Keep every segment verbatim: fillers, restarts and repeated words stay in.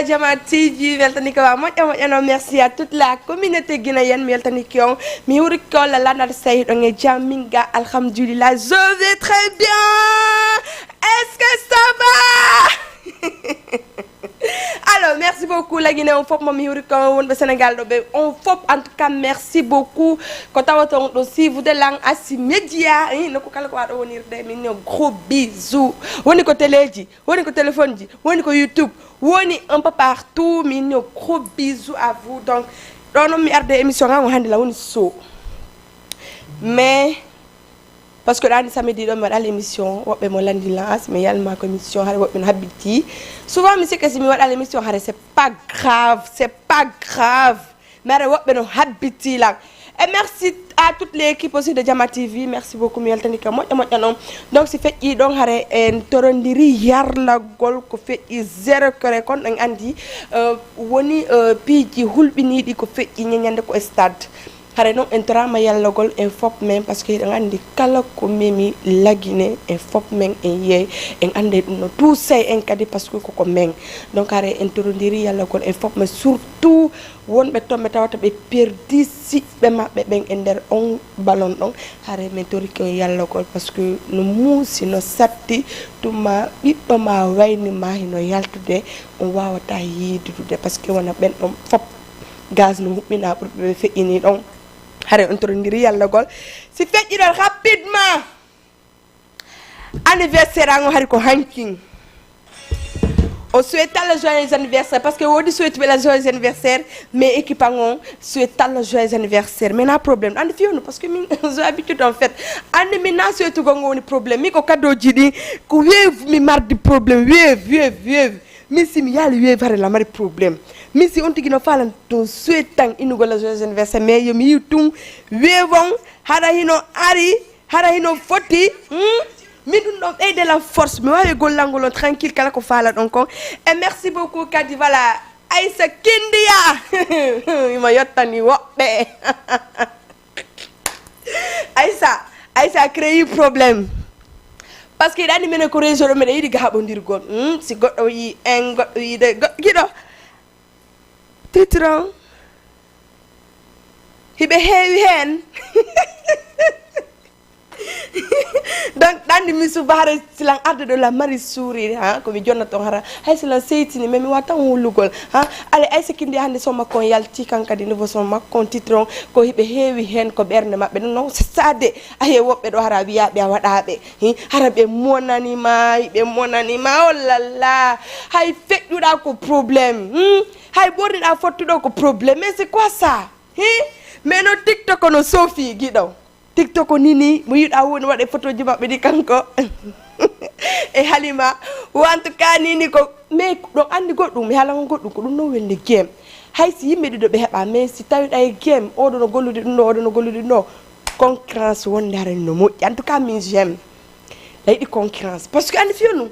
Jama T V, weltani ko wa moƴƴa moƴƴa no. Merci à toute la communauté guinéenne, mi weltani ki on. Mi hiwri ko la landar sey ɗon e jam, min ga alhamdulillah, je vais très bien. Est-ce que ça va? Alors, merci beaucoup la Guinée, on fop mo mi hiwri ko wonɓe Sénégal ɗo ɓe on fop, en tout cas merci beaucoup. Ko tawata on ɗo si vous de lang asi média, hein, nokku kala ko waɗo wonirde min no gros bisous. Woni ko téléji, woni ko téléphone ji, woni ko YouTube, woni un peu partout, min no gros bisous à vous. Donc ɗo noon mi arde émission ngan o hannde la woni so mais parce que ɗani samedi ɗo mi waɗal émission, woɓɓe mo landi lan as mi yalma ko émission, hare woɓɓe no habbiti. Souvent mi sikke si mi waɗal émission, hare c'est pas grave, c'est pas grave. Mais hare woɓɓe no habbiti lan. Et merci à toute l'équipe aussi de Jama T V, merci beaucoup, mi weltani ka moƴƴa moƴƴa noon. Donc si feƴƴi ɗon, hare en torondiri yarlagol ko feƴƴi zéro kere, kon ɗon anndi, euh, woni, euh, piiji hulɓiniiɗi ko feƴƴi ñeñande ko e stade. Hare noon en torama yallagol en fop men, parce que hiɗen anndi kala ko memi la Guinée en fop men en yeey, en annday ɗum no tuusay en kadi, parce que koko men. Donc hare en torondiri yallagol en fop men, surtout wonɓe toon ɓe tawata ɓe perdi siɓɓe maɓɓe ɓen e nder on ballon ɗon. Hare min torike on yallagol, parce que no muusi, no satti, tuma ɓiɗɗo ma wayni ma hino yaltude, on wawata yiidude, parce que wona ɓen ɗon fop gaz no huɓɓina ɓurɓe ɓe feƴƴini ɗon. Hare on torondiri yallagol. Si feƴƴi ɗon rapidement. Anniversaire an o hari ko hankin. O souhaite la joyeux anniversaire, parce que wodi souhaite ɓe la joyeux anniversaire, mais équipe an on souhaite la joyeux anniversaire. Mais na problème, andi fiyonu, parce que min j'ai habitude en fait. Andi min na souhaite gongo woni problème. Mi ko kadoji ɗi, ko wave mi mardi problème, wave, wave, wave. Min si mi yaali wave hare la mari problème. Min si on tigi no falan tun souhaite tan inugol la joyeux anniversaire, mais yo mi yiw tun wave on hara hino ari. Hara hino foti, hmm? Min ɗum ɗon ɓeyde lan force, mi wawi gollangol on tranquille kala ko fala ɗon kon. Et merci beaucoup kadi, voilà, Aïssa Kindiya. Ima yottani woɓɓe. Aïssa, Aïssa a créé problème. Parce que ɗani minen ko réseau ɗo, miɗa yiɗi gaɓodirgol, hmm? Si goɗɗo yi en, goɗɗo yi de goɗɗo giɗo. Titron. Hiɓe heewi heen. Donc ɗanndi mi suba hara silan arde ɗo la mari sourire, ha, ko mi jonna toon hara hay silan seytini, mais mi wata tan hullugol, ha. Allez, Aïssa Kindiya hannde son makko on yalti, kan kadi niveau son makko on titron ko hiɓe heewi heen ko ɓernde maɓɓe ɗum noon sade. Aye woɓɓe ɗo hara wiyaaɓe a waɗaaɓe, hi, hara ɓe monani ma, ɓe monani ma, oh là là. Hay feƴƴuɗa ko problème, hmm? Hay ɓorniɗa fottuɗo ko problème, mais c'est quoi ça? Hi? Mais no TikTok no soofi giɗo. TikTok ni ni, mo yiɗa woni waɗe photo ji maɓɓe ɗi kanko. E Halima. Wa en tout cas ni ni ko, mais ɗo anndi goɗɗum, mi haala on goɗɗum, ko ɗum no welni game. Hay si yimɓe ɗiɗo ɓe heɓa, mais si tawi ɗa e game, oɗo no gollude ɗum ɗo, oɗo no gollude ɗum ɗo, concurrence wonde hara no moƴƴi. En tout cas, min j'aime. Ɗa yiɗi concurrence. Parce que anndi fiyo ɗum,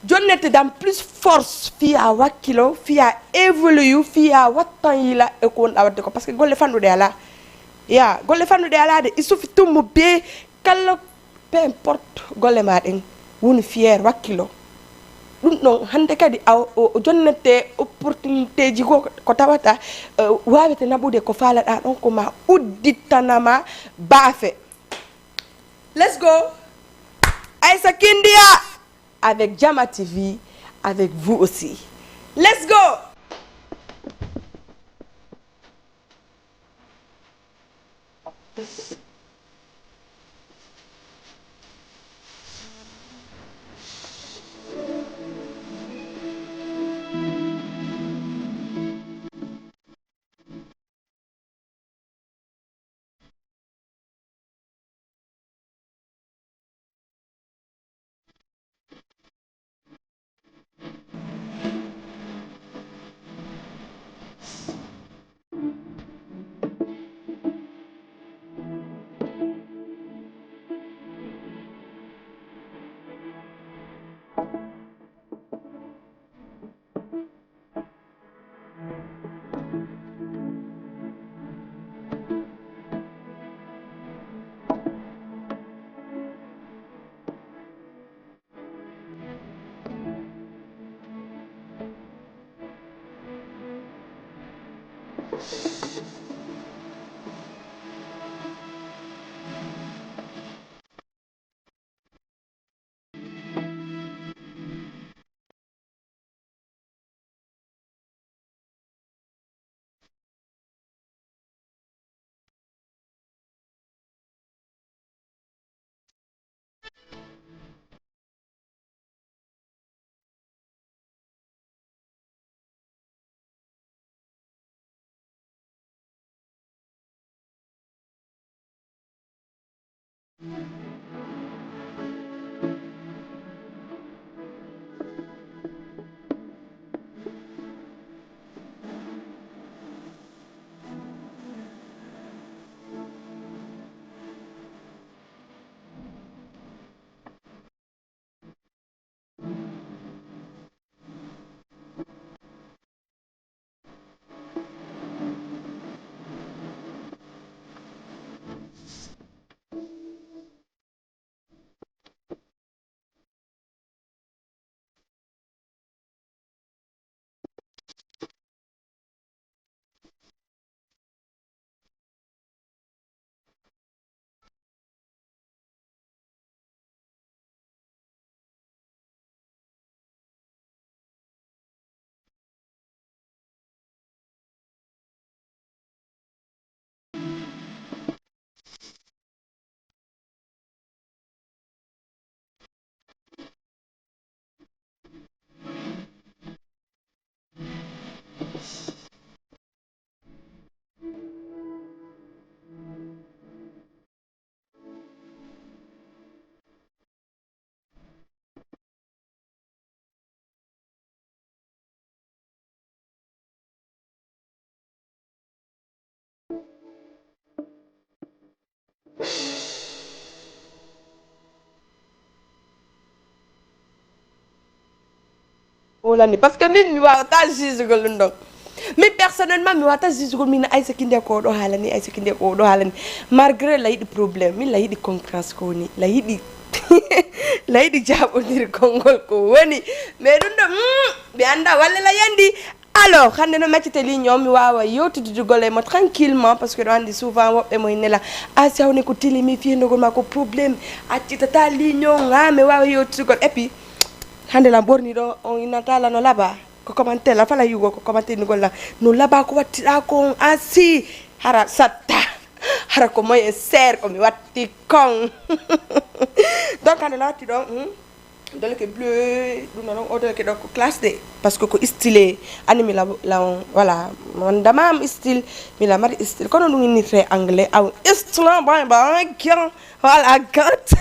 jonnete dam plus force, fiya wakkilo, fiya évolue, fiya wattan yila e ko wonɗa wadde ko. Parce que golle fanɗuɗe ala. Ya, golle fanɗuɗe ala de, il suffit tummo be kala, peu importe golle ma ɗen, woni fier, wakkilo. Ɗum ɗon hannde kadi a o, o jonnete opportunité ji ko, ko tawata, eh, wawete naɓude ko falaɗa ɗon ko ma udditanama baafe. Let's go. Aïssa Kindiya avec Jama T V, avec vous aussi. Let's go. Wala ni, parce que min mi wawata jugegol ɗum ɗon. Min personnellement mi wawata jugegol min Aïssa Kindia ko oɗo haalani, Aïssa Kindia ko oɗo haalani. Malgré la yiɗi problème, min la yiɗi concurrence ko woni, la yiɗi la yiɗi jaɓodirgol ngol ko woni. Mais ɗum ɗo mm, mi anda walla la yandi. Alors hande no mi accite ligne o mi wawa yewtidugol e mo tranquillement, parce que ɗo andi souvent woɓɓe mo innela asi hawni ko tili mi fiyendogol ma ko problème, accitata ligne o ga mi wawa yewtidugol. Et puis hande lan ɓorni ɗo on innata la no laba ko commentaire la fala yugo ko commentaire nugol la no laba ko wattiɗa ko on asi hara satta hara ko moyen ser ko mi watti kon. Donc hande no watti ɗon hmm? Doleke bleu ɗum noon o doleke ɗo ko classe de, parce que ko style ani mi la la on voilà, man dama am style mi la mari style kono ɗum innirte anglais aw style bon bon kian voilà gant.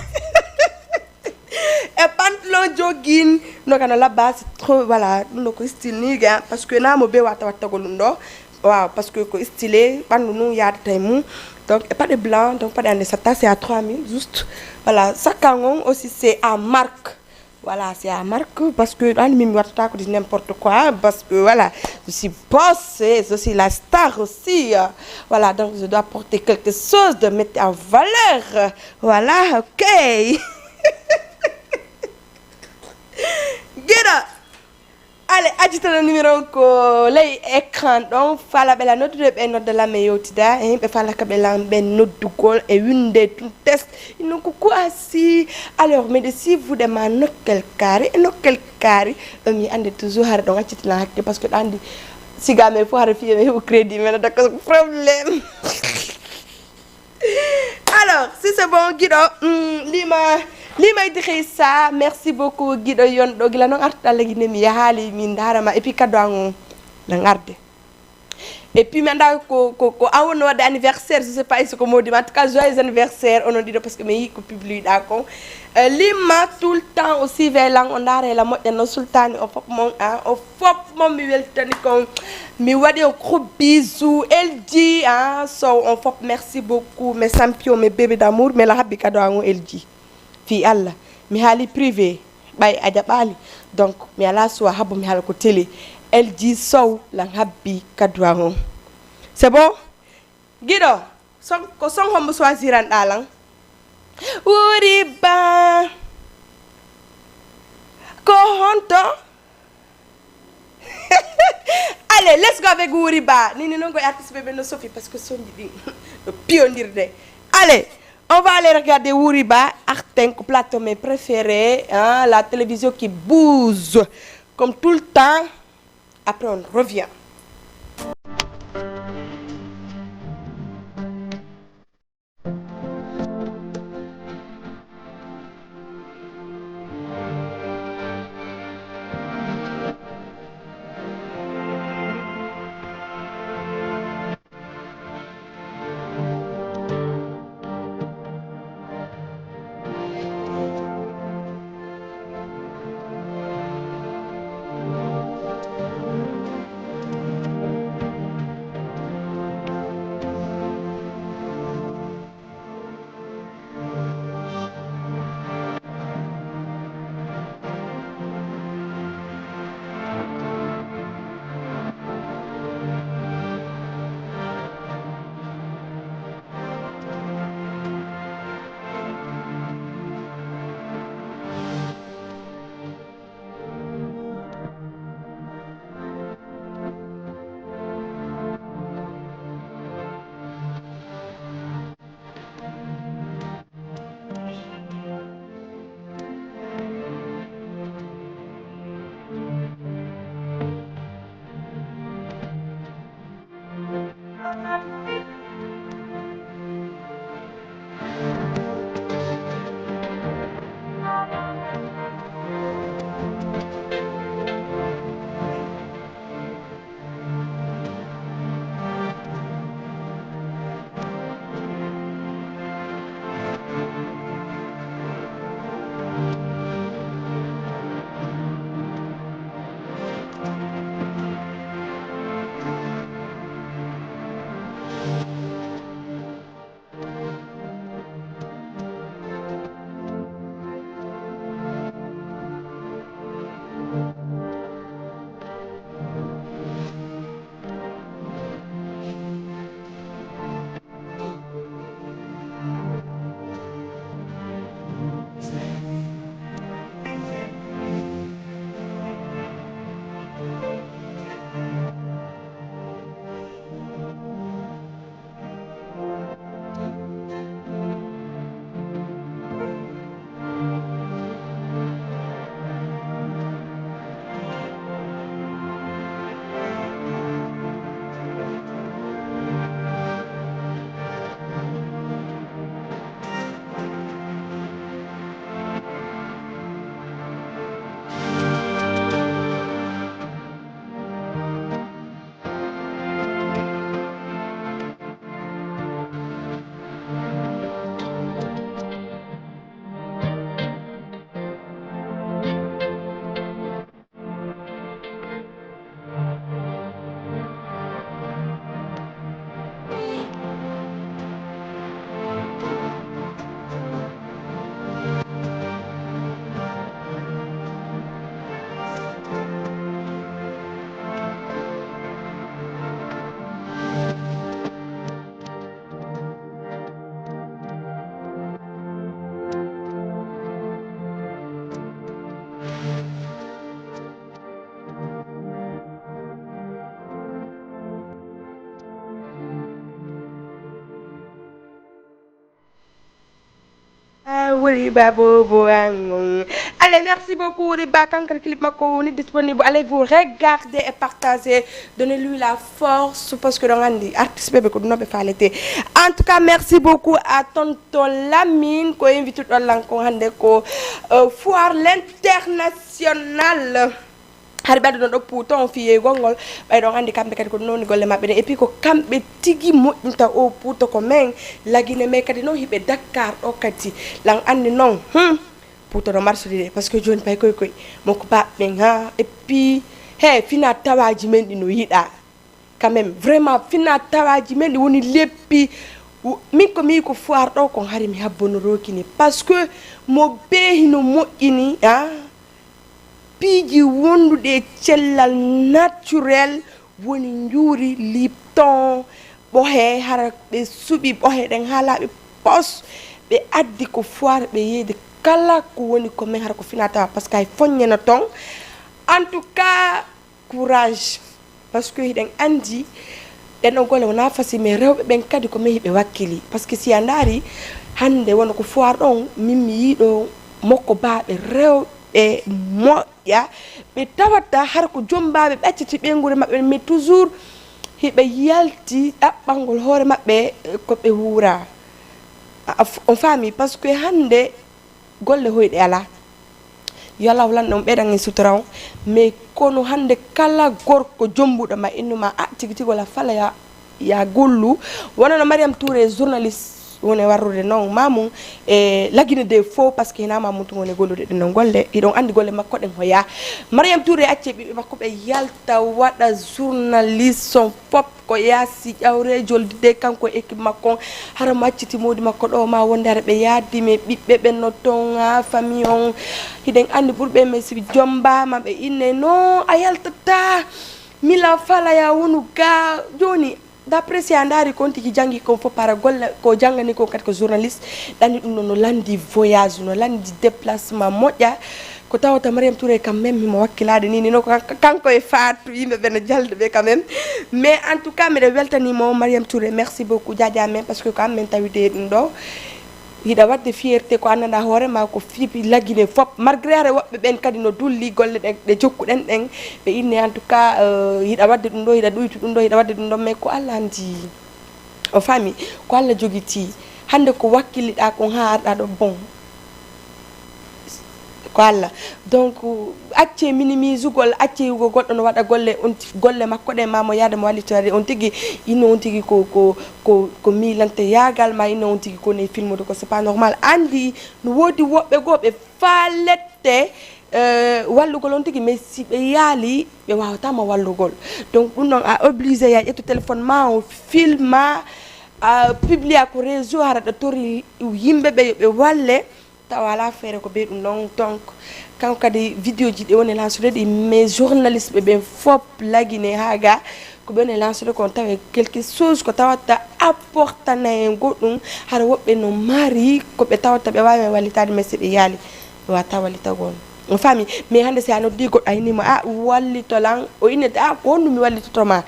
E pantalon jogging no kana labba c'est trop voilà ɗum ɗo ko style ni ga, parce que namo be wata wattagol ɗum ɗo. Waaw, parce que ko style ɓandu nun yaadata e mum. Donc e paɗe blanc, donc paɗe ande satta c'est à trois mille juste. Voilà, sakkan on aussi c'est à marque. Voilà, c'est à marque parce que an min mi wattata ko di n'importe quoi parce que voilà, je suis boss et je suis la star aussi. Voilà, donc je dois porter quelque chose de mettre en valeur. Voilà, ok. Get up. Ale accitano numéro on ko ley écran ɗon, fala ɓela noddude ɓe nodda lan mi yewtida e yimɓe fala ka ɓe lan ɓe noddugol e winde tun test. Ino ko kuasi. Alors mais de si vous de ma nokkel kaari e nokkel kaari ɗon mi ande toujours hare ɗon accitana hakke parce que ɗo andi siga men fof hare fiye men heɓu crédit men adda ko problème. Alors si c'est bon giɗo mm, lima lima idrissa merci beaucoup giɗo yonɗo gila noon artuɗa lagi nde mi yahaali min ndaarama et puis kaddo an on nan arde. Et puis mi annda ko ko ko an wonno wadde anniversaire je sais pas est ce que modi mais en tout cas joyeux anniversaire onon ɗiɗo parce que mi yii ko publie ɗa kon. Euh, lima tout le temps aussi velan o ndaara hela moƴƴa no sultani o fof mon an o fof mon mi weltani kon. Mi waɗi on gros bisou elji an sow on fof merci beaucoup mes champions mes bébés d'amour mais la habbi kado an on elji fi allah mi haali privé ɓay a jaɓaali. Donc mi ala suwa habbo mi haala ko télé elji sow lan habbi kado an on. C'est bon. Giɗo, son ko son hombo choisiranɗa lan? Wuri ba ko honto? Allez, let's go avec Wuri ba. Nini non ko artiste bébé no sofi parce que sonji ɗin no piyondirde. Allez, on va aller regarder Wuri ba, Arten ko plateau mes préférés, hein, la télévision qui bouge comme tout le temps. Après on revient. Riba bobo angon. Allez, merci beaucoup Riba. Kankar clip makko woni disponible. Allez vous regarder et partager. Donnez-lui la force parce que ɗon anndi artiste ɓe ɓe ko ɗum ɓe faalete. En tout cas, merci beaucoup à tonton Lamine ko invité ɗon lan ko hannde ko euh, foire l'international. Hari ɓe adduno ɗo puuto on fiyegol ngol ɓay ɗon anndi kamɓe kadi ko ɗum woni golle maɓɓe ɗen et puis ko kamɓe tigi moƴƴinta o puuto ko men lagine mais kadi noon hiɓe Dakar ɗo kadi lan anndi noon hmm, puuto no marsudi de parce que jooni pay koye koye moko baɓɓen ha et puis he fina tawaji men ɗi no yiɗa quand même vraiment fina tawaji men ɗi woni leppi min ko mi ko foire ɗo kon hari mi habbonorooki ni parce que mo beehi no moƴƴini a piiji wonduɗi e cellal naturel woni njuuri lipton ɓohe hara ɓe suɓi ɓohe ɗen haa laaɓi pos ɓe addi ko foire ɓe yeeyde kala ko woni ko men hara ko fina tawa par ce que hay foññeno toon en tout cas courage par ce que hiɗen anndi ɗen o golle wona fasi mais rewɓe ɓen kadi ko men hiɓe wakkili par ce que si a ndaari hannde wona ko foire ɗon min mi yiiɗo mokko baaɓe rewɓe moƴƴa ɓe tawata har ko jombaaɓe ɓe acciti ɓeynguure maɓɓe mais toujours hiɓe yalti ɗaɓɓangol hoore maɓɓe ko ɓe wuura on faami par ce que hannde golle hoyɗe alaa yo allah lanɗo on ɓeydan en sutura on mais kono hannde kala gorko jombuɗo ma innuma a tigi tigi wala fala ya ya gollu wona no mariam touré journaliste woni warrude noon mamum e lagine de fo par ce que hina mamum tun woni gollude ɗen noon golle hiɗon anndi golle makko ɗen hoya mariam touré acce ɓiɓɓe makko ɓe yalta waɗa journaliste son fop ko yaasi ƴawre joldi de kanko e équipe makko on hara mo acciti modi makko ɗo ma wonde hara ɓe yaadi mais ɓiɓɓe ɓen no toon ha famille on hiɗen anndi ɓurɓe mais si jombama ɓe inne no a yaltata mila fala ya wonu ga joni d'après si a ndaari kon tigi janngi kon fof para golle ko janngani kon kadi ko journaliste ɗanni ɗum ɗo no lanndi voyage no lanndi déplacement moƴƴa ko tawata mariam touré kam même himo wakkilaade ni nino kanko e faatu yimɓe ɓe no jalde ɓe quand même mais en tout cas miɗa weltanimo mariam touré merci beaucoup jaajaa men par ce que ko an men tawide ɗum ɗo hiɗa waɗde fierté ko anndanɗa hoore ma ko fiipi lagine fop malgré hare woɓɓe ɓen kadi no dulli golle ɗe ɗe jokkuɗen ɗen ɓe inni en tout cas euh, hiɗa waɗde ɗum ɗo hiɗa ɗuytu ɗum ɗo hiɗa waɗde ɗum ɗo mais ko allah anndi o faami ko allah jogiti hannde ko wakkiliɗa kon ha arɗa ɗo bon ko allah donc acce minimisugol acce yugo goɗɗo no waɗa golle on golle makko ɗe mamo yaada mo wallitade on tigi inno on tigi ko ko ko ko milante yagal ma inno on tigi ko ne filmude ko c'est pas normal andi no woodi woɓɓe goo ɓe faalette euh, wallugol on tigi mais si ɓe yaali ɓe wawatama wallugol donc ɗum ɗon a obligé ya ƴettu téléphone ma o filma a publia ko réseau hara ɗo tori yimɓe ɓe yoɓe walle tawa ala feere ko be ɗum ɗon donc kanko kadi vidéo ji ɗi woni lansude ɗi mais journaliste ɓe ɓen fop lagine ha ga ko ɓe woni lansude kon tawa quelque chose ko tawata apportana en goɗɗum hara woɓɓe no mari ko ɓe tawata ɓe wawi wallitade mais si ɓe yaali ɓe wata wallitagol on faami mais hande si a noddi goɗɗo a inni mo a wallito lan o innete a ko honɗum mi wallitoto ma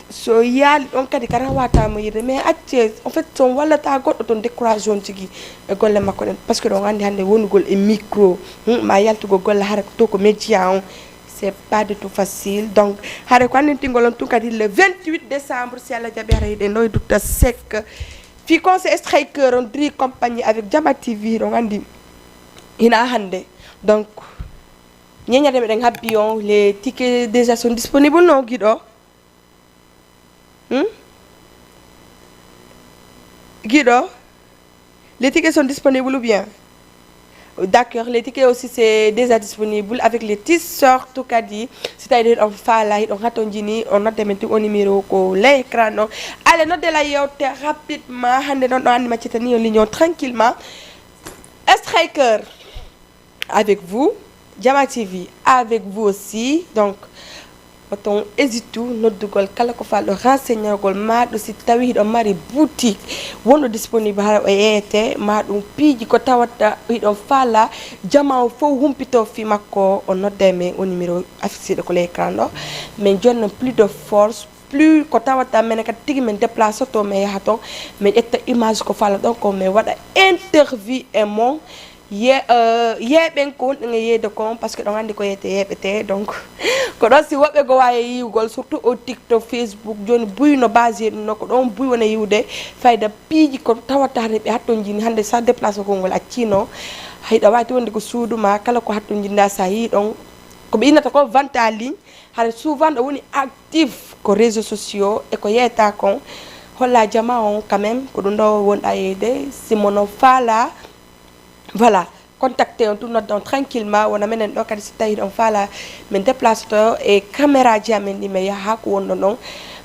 so yaali ɗon kadi ka rawatamo yirde mais acce en fait so on wallata goɗɗo ton décourage on tigi e golle makko ɗen par ce que ɗon andi hande wonugol e micro hmm, ma yaltugol golle hara to ko média on c'est pas du tout facile donc hare ko anndintingol on tun kadi le vingt-huit décembre si allah jaaɓi hara hiɗen ɗo e dutta sec fi conseil striker on dri compagnie avec jama tv ɗon andi hina hande donc ñeñade meɗen habbi on les tickets déjà sont disponibles non giɗo hmm? Guido, les tickets sont disponibles ou bien? D'accord, les tickets aussi c'est déjà disponible avec les t-shirts kadi si tawi ɗon on faala hiɗon hatonjini on nodde men tun o numéro ko l'écran ɗon. Allez nodde la yewte rapidement hande noon ɗo anndi maccita ni on lignon tranquillement. Striker avec vous, Jama T V avec vous aussi donc oton hésite noddugol kala ko falɗo renseignergol maɗo si tawi hiɗon mari boutique wonɗo disponible hara o yeeyete maɗum piiji ko tawata hiɗon faala jama o fof humpito fi makko o nodda e men o numéro affiché ɗo ko l'écran ɗo min jonna plus de force plus ko tawata menen kadi tigi min déplace to, min yaha toon, min ƴetta image ko fala ɗon ko, min waɗa interview e mon. Ye, euh, yeeɓen ko wonɗen e yeeyde kon, parce que ɗon anndi ko yeeyte yeeɓete. Donc ko ɗon si woɓɓe go waawi yiwgol, surtout au TikTok, Facebook, jooni buy no base ɗum no, ko ɗon buy wona yiwde fayda piiji ko tawata hannde ɓe hattonjini hannde sa déplace konngol accino, hiɗa waawi wonde ko suudu ma, kala ko hattonjinda sa yii ɗon, ko ɓe innata ko vente en ligne. Hara souvent ɗo woni actif ko réseaux sociaux e ko yeeyta kon, holla jama on quand même ko ɗum ɗo wonɗa yeeyde. Si mono faala, voilà, contacté on tout, nodda on tranquillement, wona menen ɗo kadi, si tawi ɗon faala, min déplace to e caméra ji amen ɗi, min yaha ko wonno ɗon,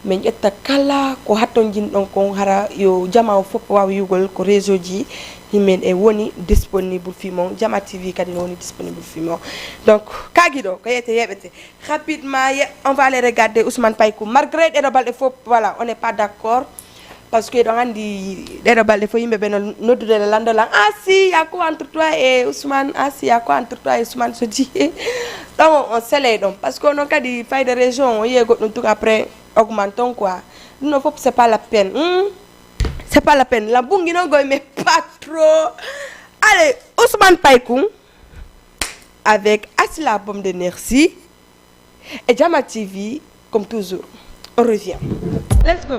min ƴetta kala ko hattonjinɗon kon, hara yo jama o fof waaw yiwgol ko réseau ji. Himen e woni disponible fi mon, Jama T V kadi no woni disponible fi mon. Donc kaagi ɗo ko yeeyte yeeɓete. Rapidement, ye- on va aller regarder Ousmane Paykou. Malgré ɗeɗo balɗe fof, voilà, on n'est pas d'accord. Parce que ɗon anndi ɗeɗo balɗe fof yimɓe ɓe no noddude le lando lan. Ah si, y a quoi entre toi et Ousmane? Ah si, y a quoi entre toi et Ousmane? So di ɗon on, on sele ɗon. Parce que onon kadi fayde région, on yiye goɗɗum tun après augmente on quoi. Ɗum ɗo fof, c'est pas la peine. Hmm? C'est pas la peine. La bungi non goy, mais pas trop. Allez, Ousmane Paykou avec Asila Bombe de Nersi et Jama T V, comme toujours. On revient. Let's go.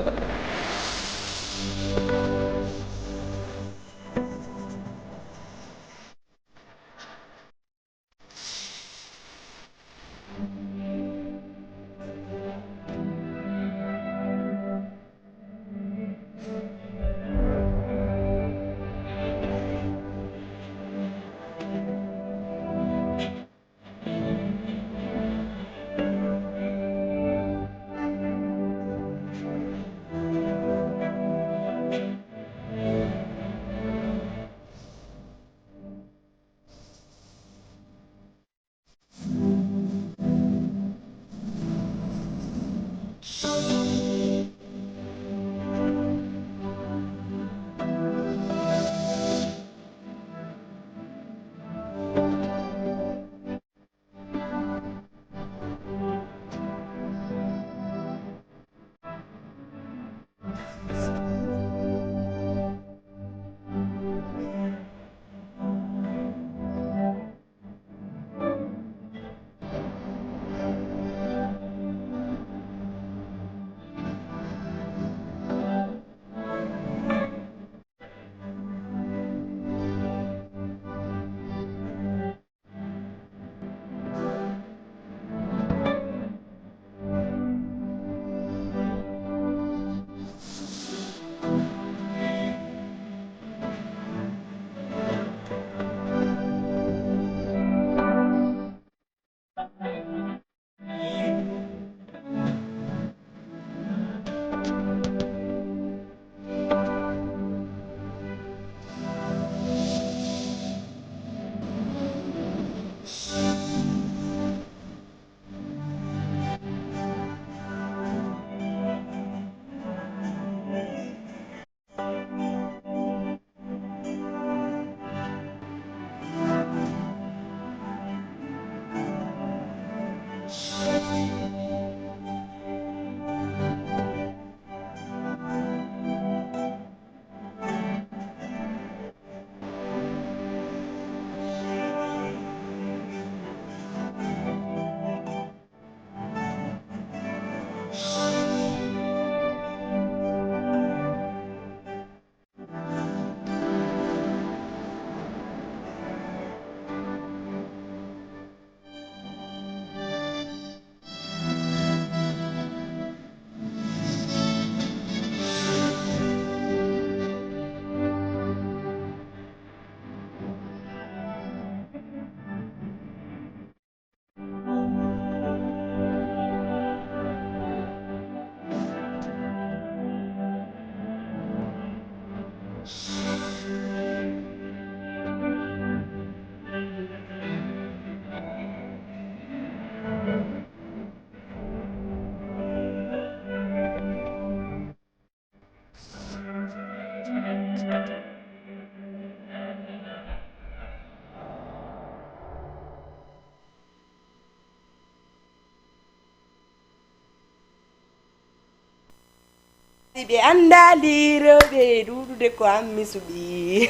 E anndaali rewɓe ɗuuɗude ko an mi suɓi.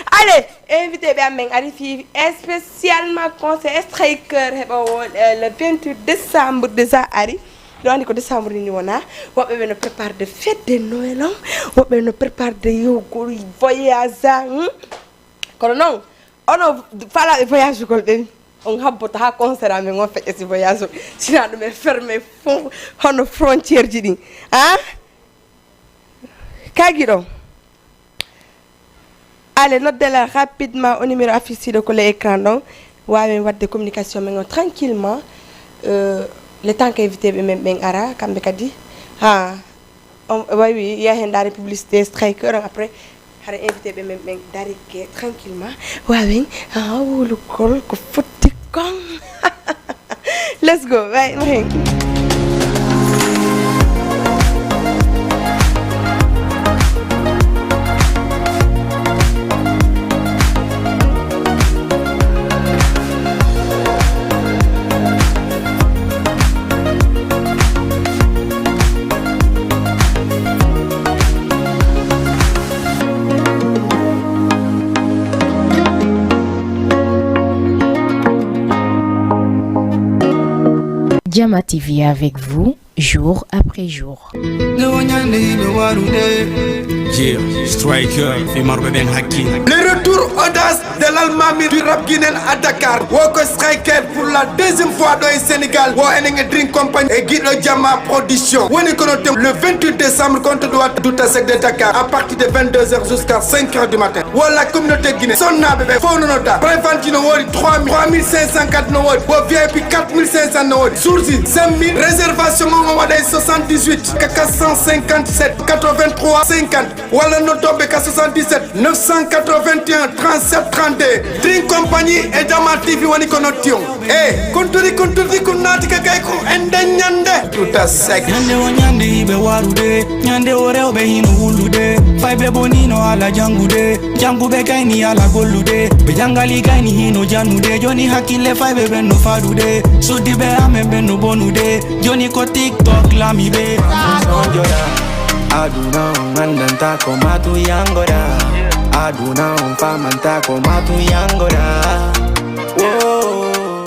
Allez, invité ɓe amen ari fii spécialement conseil striker heɓoowo, euh, le vingt-huit décembre déjà ari. Ɗo anndi ko décembre ni wona. Woɓɓe ɓe no prépare de fête de Noël on. Woɓɓe ɓe no prépare de yo-, voyage, hmm? Kono noon, onon faalaaɓe voyage ugol ɓen, on habboto haa concert amen on feƴƴa si voyage o. Sinaa ɗum en ferme fon-, hono frontière ji ɗin. Ah? Kaa giɗo. Allez, noddee lan rapidement au numéro affiché ɗo ko les écrans ɗon. Waawen waɗde communication men on tranquillement. Euh, le temps que invité ɓe men ɓen ara, kamɓe kadi. Ha, on wawi yaha hen ndaare publicité striker on après. Hara invité ɓe men ɓen darike tranquillement. Waawen, ha, wulugol ko fotti kon. Let's go, right, no hen. Jama T V avec vous, jour après jour. Nde wonande yiɓe warude. Jir, Striker, fi marɓe ɓen hakki. Le retour audace de l'almami du rap guinéen à Dakar. Woko Striker pour la deuxième fois ɗo e Sénégal. Wo enen e Dream Company e Guiɗo Jama Production. Woni kono tem le vingt-huit décembre, compte droit Douta Sec de Dakar à partir de vingt-deux heures jusqu'à cinq heures du matin. Wo la communauté Guinée. Sonnaaɓe ɓe fof no nodda. Prévente ji no woodi trois mille, trois mille cinq cents carte no woodi. Wo V I P quatre mille cinq cents no woodi. Jour ji cinq mille. Réservation on o waɗa e soixante-dix-huit quatre cent cinquante-sept quatre-vingt-trois cinquante. Walla noddooɓe ka soixante-dix-sept neuf cent quatre-vingt-un trente-sept trente-deux. Dream Company e Jama T V woni ko notti on. E, kunturi, kunturi, kun naati ka kay ko en nden ñande. Douta Sec. Ñande o ñande yiɓe warude, ñande o rewɓe hino wullude. Fayɓe bonino ala jangude, janguɓe kayni ala gollude. Ɓe jangali kayni hino jannude, joni hakkille fayɓe ɓen no faɗude. Suddiɓe amen ɓen no bonude, joni ko TikTok laami ɓe. Sonjoɗa, aduna on andanta ko matu yangoɗa. Aduna on famanta ko matu yangoɗa. Whoa.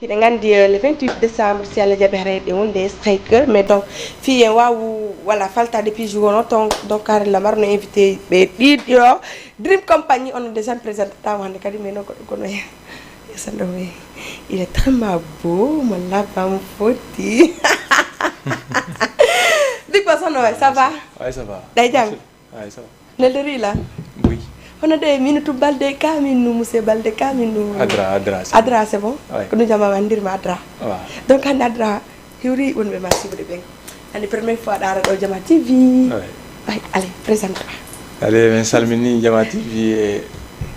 Hiɗen nganndi, eh, le vingt-huit décembre, si Allah jaɓi, haray ɗe wonde e Striker. Mais donc, fii en waawu, walla falta depuis jour no ton, donc, haray lamar no invité ɓe ɗiɗo, Dream Company, on déjà mi présente tama hannde kadi, mais non, ko, kono ya, ya sando, mais il est tellement beau, mo labam foti. Big Boss, hono waay, ça va? Ouais, ça va. Ɗay jam? Ay, ça va. Nelda Rila. Oui. Hono de, minu tu Balde ka, minu Muse Balde ka, minu Adra, Adra, c'est Adra, bon. C'est bon? Ouais. Ko ɗum jama andirma Adra. Ouais. Donc, hannde Adra, hiwri wonɓe ma sibude ɓen. Hannde première fois ɗaara ɗo Jama T V. Ouais. Ay, allez, présente toi. Allez, min salmini Jama T V e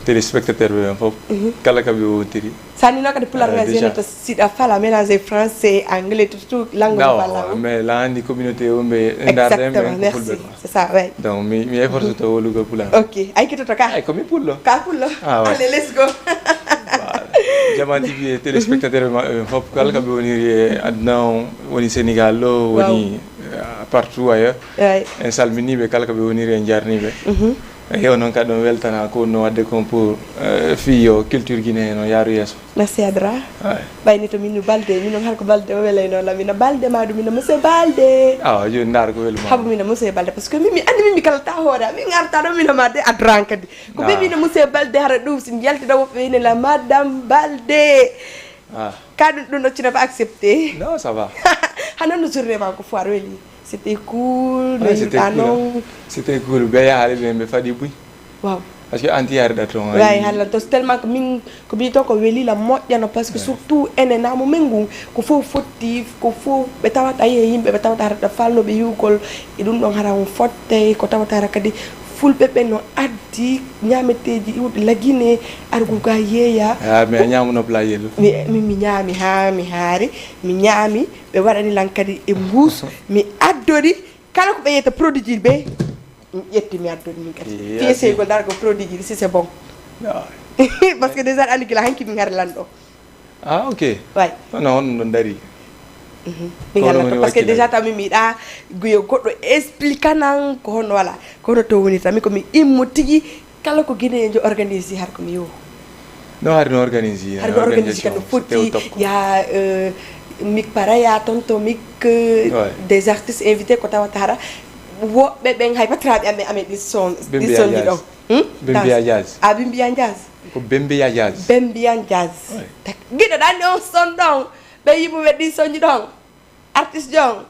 téléspectateur ɓe ɓen fof. Mhm. Kala ka ɓe wontiri. Sani no kadi pular. Euh, ngal déjà. Siɗa fala mélanger français, anglais, tout, tout langue. Non, mo fala o. Mais la andi communauté o ɓe ndarde. Exactement, ɓen ko merci. Fulɓe quoi. C'est ça, ouais. Donc, mi, mi efforce to wolugo pular. Ok, ay kitoto ka? Ay, ko mi pullo. Ka pullo? Ah, ouais. Allez, let's go. Voilà. Jama T V e téléspectateur maɓɓe ɓen fof, kala ka ɓe woniri e aduna o, woni Sénégal ɗo, woni, euh, partout ailleurs. Ouais. En salmini ɓe kala ka ɓe woniri, en jarni ɓe. Mhm. Eyo, noon kadi on weltana ko no wadde kon pour, euh, fii yo culture guinéen o yaaru yeeso. Merci Adra. Ouais. Ɓayni to min Balde, min noon har ko Balde o welayno la, mina Balde ma ɗum, mina Monsieur Balde. Ah, jooni ndaar ko weli ma. Habu mina Monsieur Balde, parce que min mi anndi min mi kala ta hoore, min ngarta ɗo mina ma de Adra kadi. Ko ɓe mina Monsieur Balde, hara ɗum si mi yalti ɗo woɓɓe ine la Madame Balde. Ah. Ka ɗum, ɗum ɗo cina ba accepté. Non, ça va. Hano no journée ma ko foire weli. C'était cool, no yimɓe non. C'était cool. C'était cool. Ɓe yahaali ɓe, ɓe faɗi buy. Waaw. Parce que anti yaari ɗa toon. Way, halla to tellement que min, ko mi to ko weli la moƴƴano, parce que surtout enen namo men ngun, ko fof fotti, ko fof ɓe tawata, ayi, yimɓe ɓe tawata hara ɗa falnoɓe yiwgol, e ɗum ɗon hara on fotte, ko tawata hara kadi fulɓe ɓe no addi ñaameteeji iwɗi la Guinée, argu ga yeeya. Ah, mais a ñaamuno plat yelu? Mi, mi, mi ñaami haa mi haari, mi ñaami, ɓe waɗani lan kadi e mbuus, mi addori, kala ko ɓe yetta produit ji ɓe, mi ƴetti mi addori min kadi. Fiye sey ko dar ko produit ji, si c'est bon. Ah. Parce que déjà andi kila hanki min hari lan ɗo. Ah, ok. Way. Non, non, on ɗon dari. Mhm. Min ko haala ɗum to, woni parce que wakkilal. Déjà taw min mi yiɗa guyo goɗɗo explique nan ko honno wala. Ko hono to woni tan, min ko mi immo tigi, kala ko Guinéen jo organise har ko mi yo. No hari no organise, hari no organise organisation, kan no foti, c'était au top, quoi. Ya, euh, Mick Paraya, tonton Mick, euh, ouais, des artistes invités ko tawata hara. Woɓɓe ɓen hay patraɓe amen, amen ɗi son, ɗi Bembe son Ajaas. Ɗon. Hmm? Bembe Ajaas. Ah, Bembe Ajaas. Ko Bembe Ajaas. Bembe Ajaas. Ouais. Tak-, giɗo ɗan ɗon son ɗon. Ɓe yimuɓe ɗi sonji ɗon. Artiste John.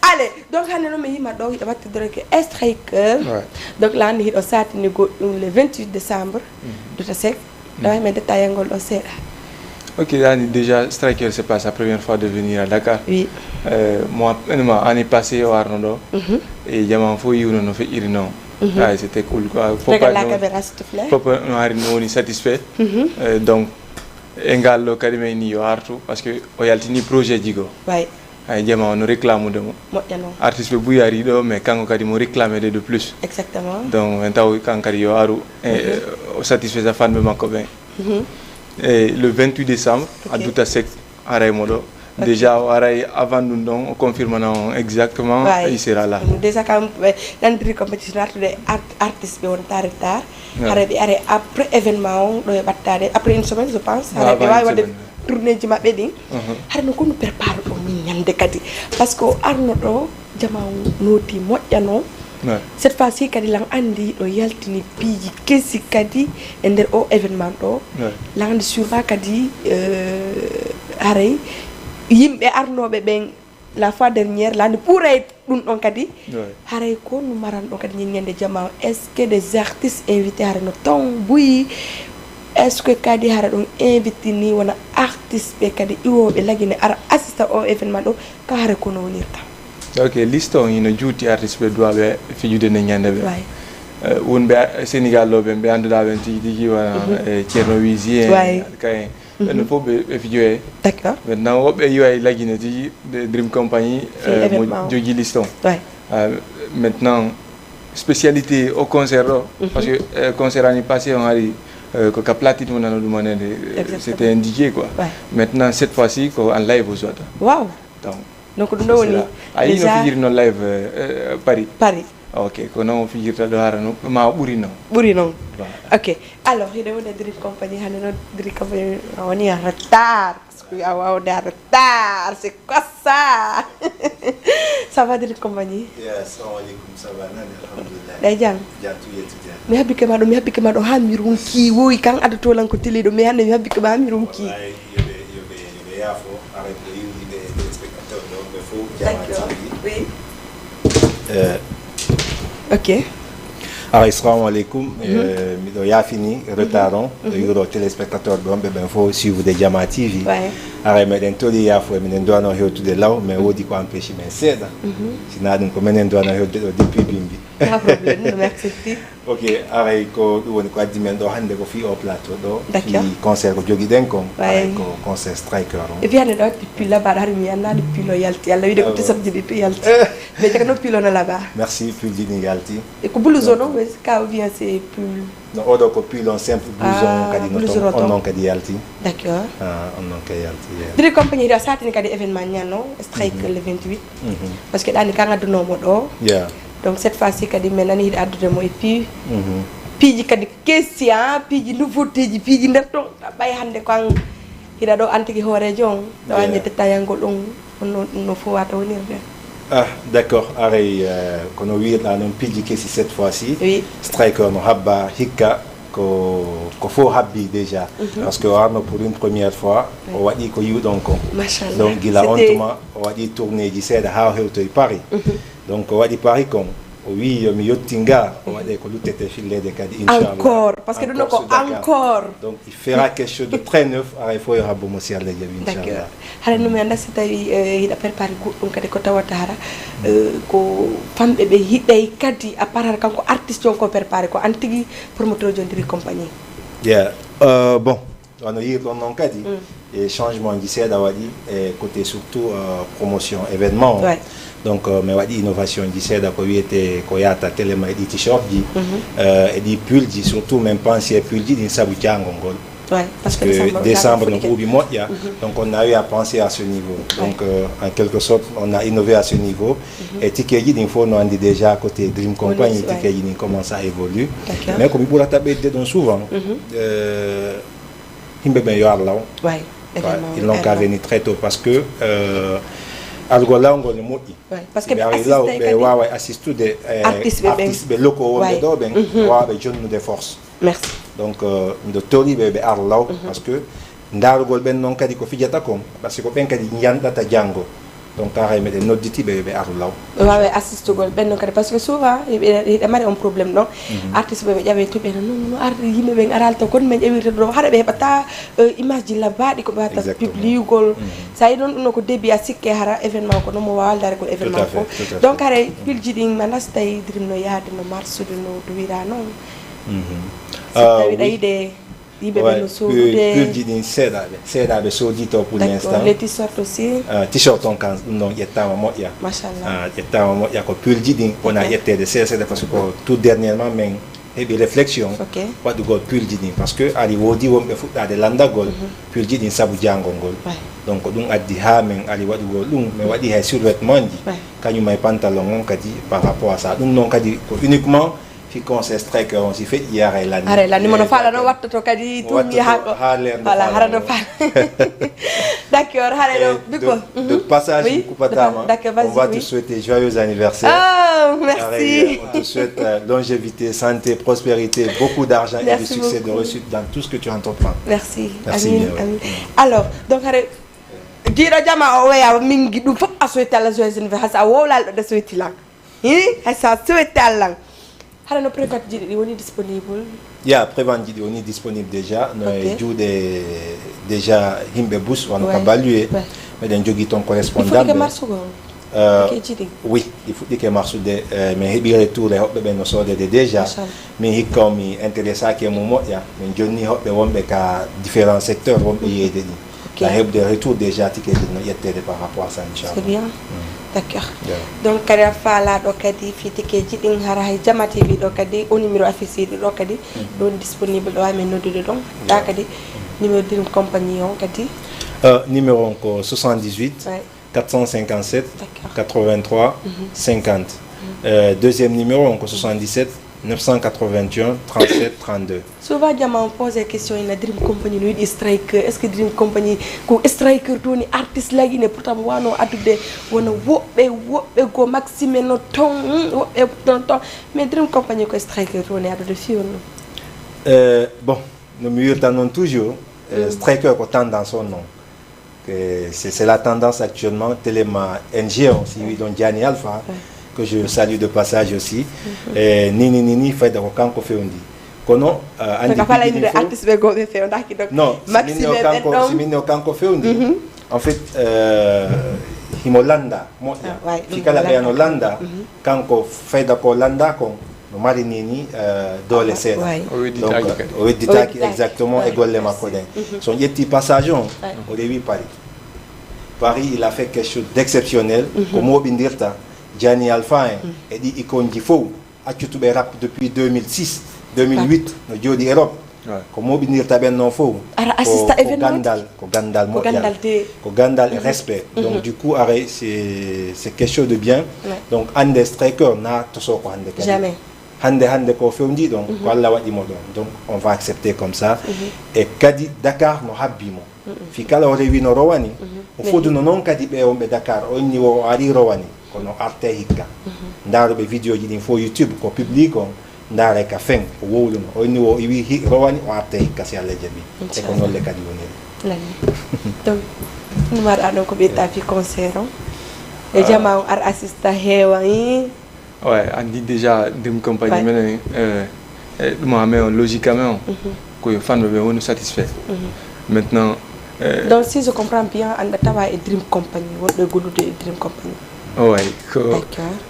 Allez, donc hannde noon mi yima ɗo hiɗo wattidore ko Striker. Ouais. Donc la anndi hiɗo satini goɗɗum le vingt-huit décembre. Mhm. Duta Seck. Mhm. Ɗo men détaillé ngol ɗo seeɗa. Ok, yani déjà Striker, c'est pas sa première fois de venir à Dakar. Oui. Euh, moi, moi, année passée o arno ɗo. Mhm. E jama fof yiwno no feƴƴiri noon. Mhm. Ay, c'était cool quoi. Regarde la caméra, s'il te plaît. Fof no hari no woni satisfait. Mhm. Euh, donc, e ngal ɗo kadi mi ni yo artu, parce que o yaltini projet ji goo. Way. Ay, jama o no réclamude mo. Moƴƴa noon. Artiste ɓe buy ari ɗo, mais kanko kadi mo réclamude de plus. Exactement. Donc, en taw kanko kadi yo aru, e, mhm, o satisfaisa fanɓe makko ɓen. Mhm. E le vingt-huit décembre, ok, a Duta Seck, aray mo ɗo. Ok. Déjà, o aray avant ɗum ɗon, o confirmana on exactement, ouais, il sera là. Déjà, kam, eh, nandiri compétition artude art-, artiste ɓe wonta retard. Ouais. Hara ɓe are après événement on, ɗo e ɓattade, après une semaine, je pense. Ouais, hara ɓe avant une semaine. Wawi wadde tournée ji maɓɓe ɗin. Mhm. Hara no konu prépare ɗo min ñande kadi. Parce que o arno ɗo, jama o nooti moƴƴa noon. Ouais. Cette fois-ci kadi lan andi ɗo yaltini piiji kesi kadi e nder o événement ɗo. Ouais. Lan andi sûrement kadi, euh, haray yimɓe arnoɓe ɓen la fois dernière, lan andi ɓuray ɗum ɗon kadi. Ouais. Haray ko no maran ɗo kadi ñande jama o, est-ce que des artistes invités hara no ton buyi? Est-ce que kadi hara ɗum invité ni wona artiste ɓe kadi iwoɓe lagine ara assista o événement ɗo? Ka hare kono wonirta. Ok, liste on hino juuti artiste ɓe duwaɓe fijude nde ñande ɓe. Way. Eh, wonɓe a-, Sénégal ɗo ɓen ɓe annduɗa ɓen tigi tigi wona, mhm, eh, Thierno Wizi en, way, Alka en. Mhm. Ɓen fof ɓe, ɓe fijoye. D'accord. Maintenant, woɓɓe yiwa e lagine tigi, de Dream Company, fi eh, mo événement o. Jogi liste on. Way. Ah, maintenant, spécialité au concert ɗo, mhm, parce que, eh, concert année passée on hari, eh, ko ka platine wonano ɗum anede, eh, exactement, c'était un D J quoi. Ouais. Maintenant, cette fois-ci, ko en live o suwata. Wow. Donc, donc ɗum ɗo woni a yii no déjà fijiri noon live, eh, eh, Paris. Paris. Ok, ko noon o fijirta ɗo hara no, ma o ɓuri noon. Ɓuri noon. Voilà. Ok. Alors, hiɗo woni e Dream Company, hannde noon Dream Company a woni en retard. Parce que a wawde en retard, c'est quoi ça? Ça va, Dream Company? Yeah, assalamu alaikum, ça va, nani, alhamdulillah. Ɗa e jam? Jam tu yetti jam. Mi habbike ma ɗo, mi habbike ma ɗo, ha mi ronki, woyi kan addoto lan ko télé ɗo, mais hannde mi habbike ma ha mi ronki. Wallahi, yo ɓe, yo ɓe, yo ɓe yaafo, aray ko yewdi ɓe téléspectateur ɗo, ɓe fof, Jama D'accord. T V. Oui. Eh, Ok. Aray, salamu aleykum. Eh, miɗo yaafini retard on. Miɗo yuuro téléspectateur ɓe wonɓe ɓen fof suivre de Jama T V. Ouais. Aray, meɗen tori yaafo, e minen duwano hewtude law, mais woodi ko empêche men seeɗa. Sina ɗum ko minen duwano hewtude ɗo depuis bimbi. Pas problème, no mi accepti. Ok, aray ko ɗum woni ko addi men ɗo hannde ko fii o plateau ɗo, D'accord. Fii concert ko jogiɗen kon, Ouais. Aray ko concert Striker on. Et puis hannde ɗo, depuis là-bas, ɗo hari mi anndaali pilo yalti. Yalla wiide ko Ah, t-shirt ji ɗi to yalti. Eh. Mais jaga no pilo no laba. Merci, pull ji ɗin yalti. E ko blouson Donc, non, mais ka ou bien c'est pull? No, oɗo ko pull on simple, blouson Ah, kadi no blouson ton, no on ton. Non kadi yalti. D'accord. Ah, on non kadi yalti, yeah. Dream Company, hiɗa satini kadi événement ñalno, Striker Mhm. Le vingt-huit. Mhm. Parce que ɗani ka ngaddunomo ɗo. Yeah. Donc cette fois-ci kadi min nani hiɗa addude mo e pi-, Mhm. piiji kadi kesi, ah, piiji nouveautéji, piiji nder ton. Ɓay hannde ko an hiɗa ɗo an tigi hooreejo on, ɗo Yeah. Agnete tayangol on, on no, no fof wata wonirde. Ah, d'accord. Aray, eh, kono wiirɗa noon piiji kesi cette fois-ci. Oui. Striker no habba hikka ko, ko fof habbi déjà. Mhm. Parce que o arno pour une première fois, Oui. O waɗi ko yiwɗon kon. Machallah. Donc gila on C'était tuma o waɗi tournéeji seeɗa haa o hewtoyi Paris. Mhm. Donc o waɗi Paris kon, o wii yo mi yotti nga, o waɗe ko luttete filleede kadi, inchallah. Encore, parce que ɗum ɗo ko Encore sur Dakar. Encore. Donc il fera quelque chose de très neuf, aray fof yo habbo mo si Allah jaɓi, D'accord. Inchallah. Hara no mi annda si tawi, eh, hiɗa préparé goɗɗum kadi ko tawata hara, eh, ko famɓe ɓe hiɗay kadi, à part hara kanko artiste on ko préparé, ko an tigi promoteur jo Dream Company. Yeah. Euh, bon, wano yiirɗon noon kadi, Mm. E changement ji seeɗa waɗi e côté surtout, euh, promotion événement o. Ouais. Donc, euh, mi waɗi innovation ji seeɗa ko wiyete ko yahata télé ma e ɗi t-shirt ji, Mhm. euh, e ɗi pull ji, surtout min pensi e pull ji ɗin sabu jaangol ngol. Ouais, parce que Parce que décembre, décembre no fuɗɗi ɓuuɓi moƴƴa, Mhm. donc on a eu à penser à ce niveau. Ouais. Donc, euh, en quelque sorte, on a innové à ce niveau. Mhm. E tikeji ɗin fof no andi déjà côté Dream Company, Bonus, ouais. Tikeji ɗin commence à évoluer. D'accord. Mais ko mi ɓurata ɓeyde ɗon souvent, Mhm. euh, yimɓe ɓen yo ar law. Ouais, Ouais, événement ils n'ont qu'à ar law. Venir très tôt parce que, euh, argol law ngol no moƴƴi. Ouais, parce que Ɓe ɓe ari law, assiste ɓe kadi. Wawa assistude, eh, Artiste ɓe ɓen. Artiste ɓe locaux wonɓe Ouais. Ɗo ɓen, Mhm. Wawa ɓe jonnude force. Merci. Donc, euh, miɗo tori ɓe ɓe ar law, Mhm. Parce que ndarugol ɓen noon kadi ko fijata kon, parce que ko ɓen kadi njanɗata janngo. Donc, ka hay meɗen nodditi ɓe, ɓe ar law. Wawe assistugol ɓen noon kadi, parce que souvent, hiɓe, hiɗa mari on problème ɗon. Mhm. Artiste ɓe ɓe ƴawe to ɓe no, no, no ar-, yimɓe ɓen aral to kon men ƴawirta ɗo, hara ɓe heɓata, euh, image ji labbaɗi ko ɓe watta Exactement. Publiugol. Mhm. Sa yi noon ɗum no ko début a sikke hara événement ko noon mo wawa dare ko Tout à événement fait, ko. Tout à fait. Donc, hara pull ji ɗin ma nastay Dream no yaade no marsude no duwira noon. Mhm. Si Ah, tawi oui. Ɗa yiɗe Yimɓe ɓe Ouais, no pu-, sodude. Pull ji ɗin seeɗaɓe. Seeɗaɓe soodi to pour D'accord. L'instant. Les t-shirts aussi. Ah, t-shirt on kan, ɗum ɗon ƴettama moƴƴa. Machallah. Ah, ƴettama moƴƴa ko pull ji ɗin, wona Ok. Ƴettede seeɗa seeɗa, parce que ko tout dernièrement, min heɓi réflexion Ok. Waɗugol pull ji ɗin, parce que ari woodi wonɓe fuɗɗade landagol Mhm. Pull ji ɗin sabu jangol ngol. Ouais. Donc, ɗum addi ha min ari waɗugol ɗum, min waɗi hay survêtement ji, Ouais. Kañum e pantalon on kadi par rapport à ça. Ɗum noon kadi ko uniquement Fi concert Striker on si feƴƴi, haray lani. Haray lani, mono Eh, faala no d'accord. Wattoto kadi, Mo tun wattoto yaha ko. Ha leer no Voilà, faala hara no no. Faala. D'accord, haray Eh, no, de, Biko. De Mhm. Passage, Oui, mi kupata ma. D'accord, vas-y, On va te oui. Souhaiter joyeux anniversaire. Oh, merci. Haray, euh, on te souhaite, euh, longévité, santé, prospérité, beaucoup d'argent et de Merci succès, de beaucoup. Réussite dans tout ce que tu entreprends. Merci. Merci Amin, bien, ouais. Amin. Alors, donc, haray, jiiɗo jama o weya, min gi ɗum fof a souhaité Allah joyeux anniversaire, a wowlal ɗo de souhaité lan. Hi, hay sa souhaité Allah. Hara no prévente ji ɗi woni disponible? Ya, prévente ji ɗi woni disponible déjà. No e Ok. Juuɗe déjà yimɓe bus, wano ka Ouais. Balue. Ouais. Meɗen jogii toon Il faut correspondant que ɓe. Marsugo. Euh, Tikeji ɗi. Oui, ɗi fuɗɗike marsude. Euh, min heɓi retour e hoɓɓe ɓen no soodede déjà. Machallah. Min hikka o mi intéressaki e mum moƴƴa. Min jonni hoɓɓe wonɓe ka différents secteurs wonɓe Mhm. Yeeyde ɗi. Ok. Na heɓde retour déjà tikeji no ƴettede par rapport à ça, inchallah. C'est bien. Mm. D'accord. Yeah. Donc, kadi a faalaɗo kadi fi tikeji ɗin hara hay Jama T V ɗo kadi, o numéro affiché ɗo kadi, Mm. Ɗon disponible ɗo, amin noddude ɗon. Yeah. Ɗa kadi, Mm. Numéro Dream Company on kadi. Euh, numéro on ko soixante-dix-huit, Ouais. quatre cent cinquante-sept, D'accord. quatre-vingt-trois, Mhm. cinquante. Euh, deuxième numéro, on ko soixante-dix-sept neuf cent quatre-vingt-un trente-sept trente-deux. Souvent, jama on pose question, ina Dream Company no yiɗi striker. Est-ce que Dream Company ko striker to woni artiste lagi ne pourtant wano addude wona woɓɓe, woɓɓe go maxime no ton, hmm, woɓɓe ton ton. Mais Dream Company ko striker to woni addude fiyon no. Euh, bon, no mi wirta noon toujours, euh, striker ko tendance on noon. Que c'est, c'est la tendance actuellement, tellement N G O, si oui, donc Gianni Alpha, que je salue de passage aussi. Eh, nini, nini, fayda ko kanko fewndi. Kono, euh, andi ko fala inde artiste ɓe goo ɓe fewndaaki, donc non, maxime en ɗon. Si min o kanko fewndi, en fait, euh, himo landa moƴƴa. Fi kala ɓeya no landa, kanko fayda ko landa kon, no mari ni ni, euh, doole seeɗa. O wedditaaki kadi. O wedditaaki exactement e golle makko ɗen. So on ƴetti passage on, o rewi Paris. Paris, il a fait quelque chose d'exceptionnel. Ko mooɓindirta Gianni Alpha en e ɗi icône ji fof, accutuɓe rap depuis deux mille six, deux mille huit, no jooɗi Europe. Ko mooɓindirta ɓen noon fof, ara assista événement, gandal, ko gandal moƴƴal, ko gandal e respect. Donc du coup, aray, c'est, c'est quelque chose de bien. Donc hannde striker na toso ko hannde kadi. Jamais. Hannde, hannde ko fewndi ɗon, ko Allah waɗi mo ɗon. Donc on va accepter comme ça. E kadi Dakar no habbi mo. Fi kala o rewi no rowani, o foduno noon kadi ɓe wonɓe Dakar, o inni wo o ari rowani, kono arte hikka. Ndaaruɓe vidéo ji ɗin fof YouTube, ko public on, ndaare ka fen, o wowluno. O inni wo o iwi hi-, rowani, o arte hikka si Allah jaɓi. E ko nolle kadi woniri. Lani. Donc, no mbaɗa ɗon ko ɓeyta fi concert on? E jama on ar assista heewa, i? Ouais, andi déjà Dream Company menen, euh, eh, ɗum amen on, logique amen on, ko yo fanɓe ɓe wonu satisfait. Maintenant, euh, donc si je comprends bien, anda tawa e Dream Company, wonɓe gollude e Dream Company. Ouais, ko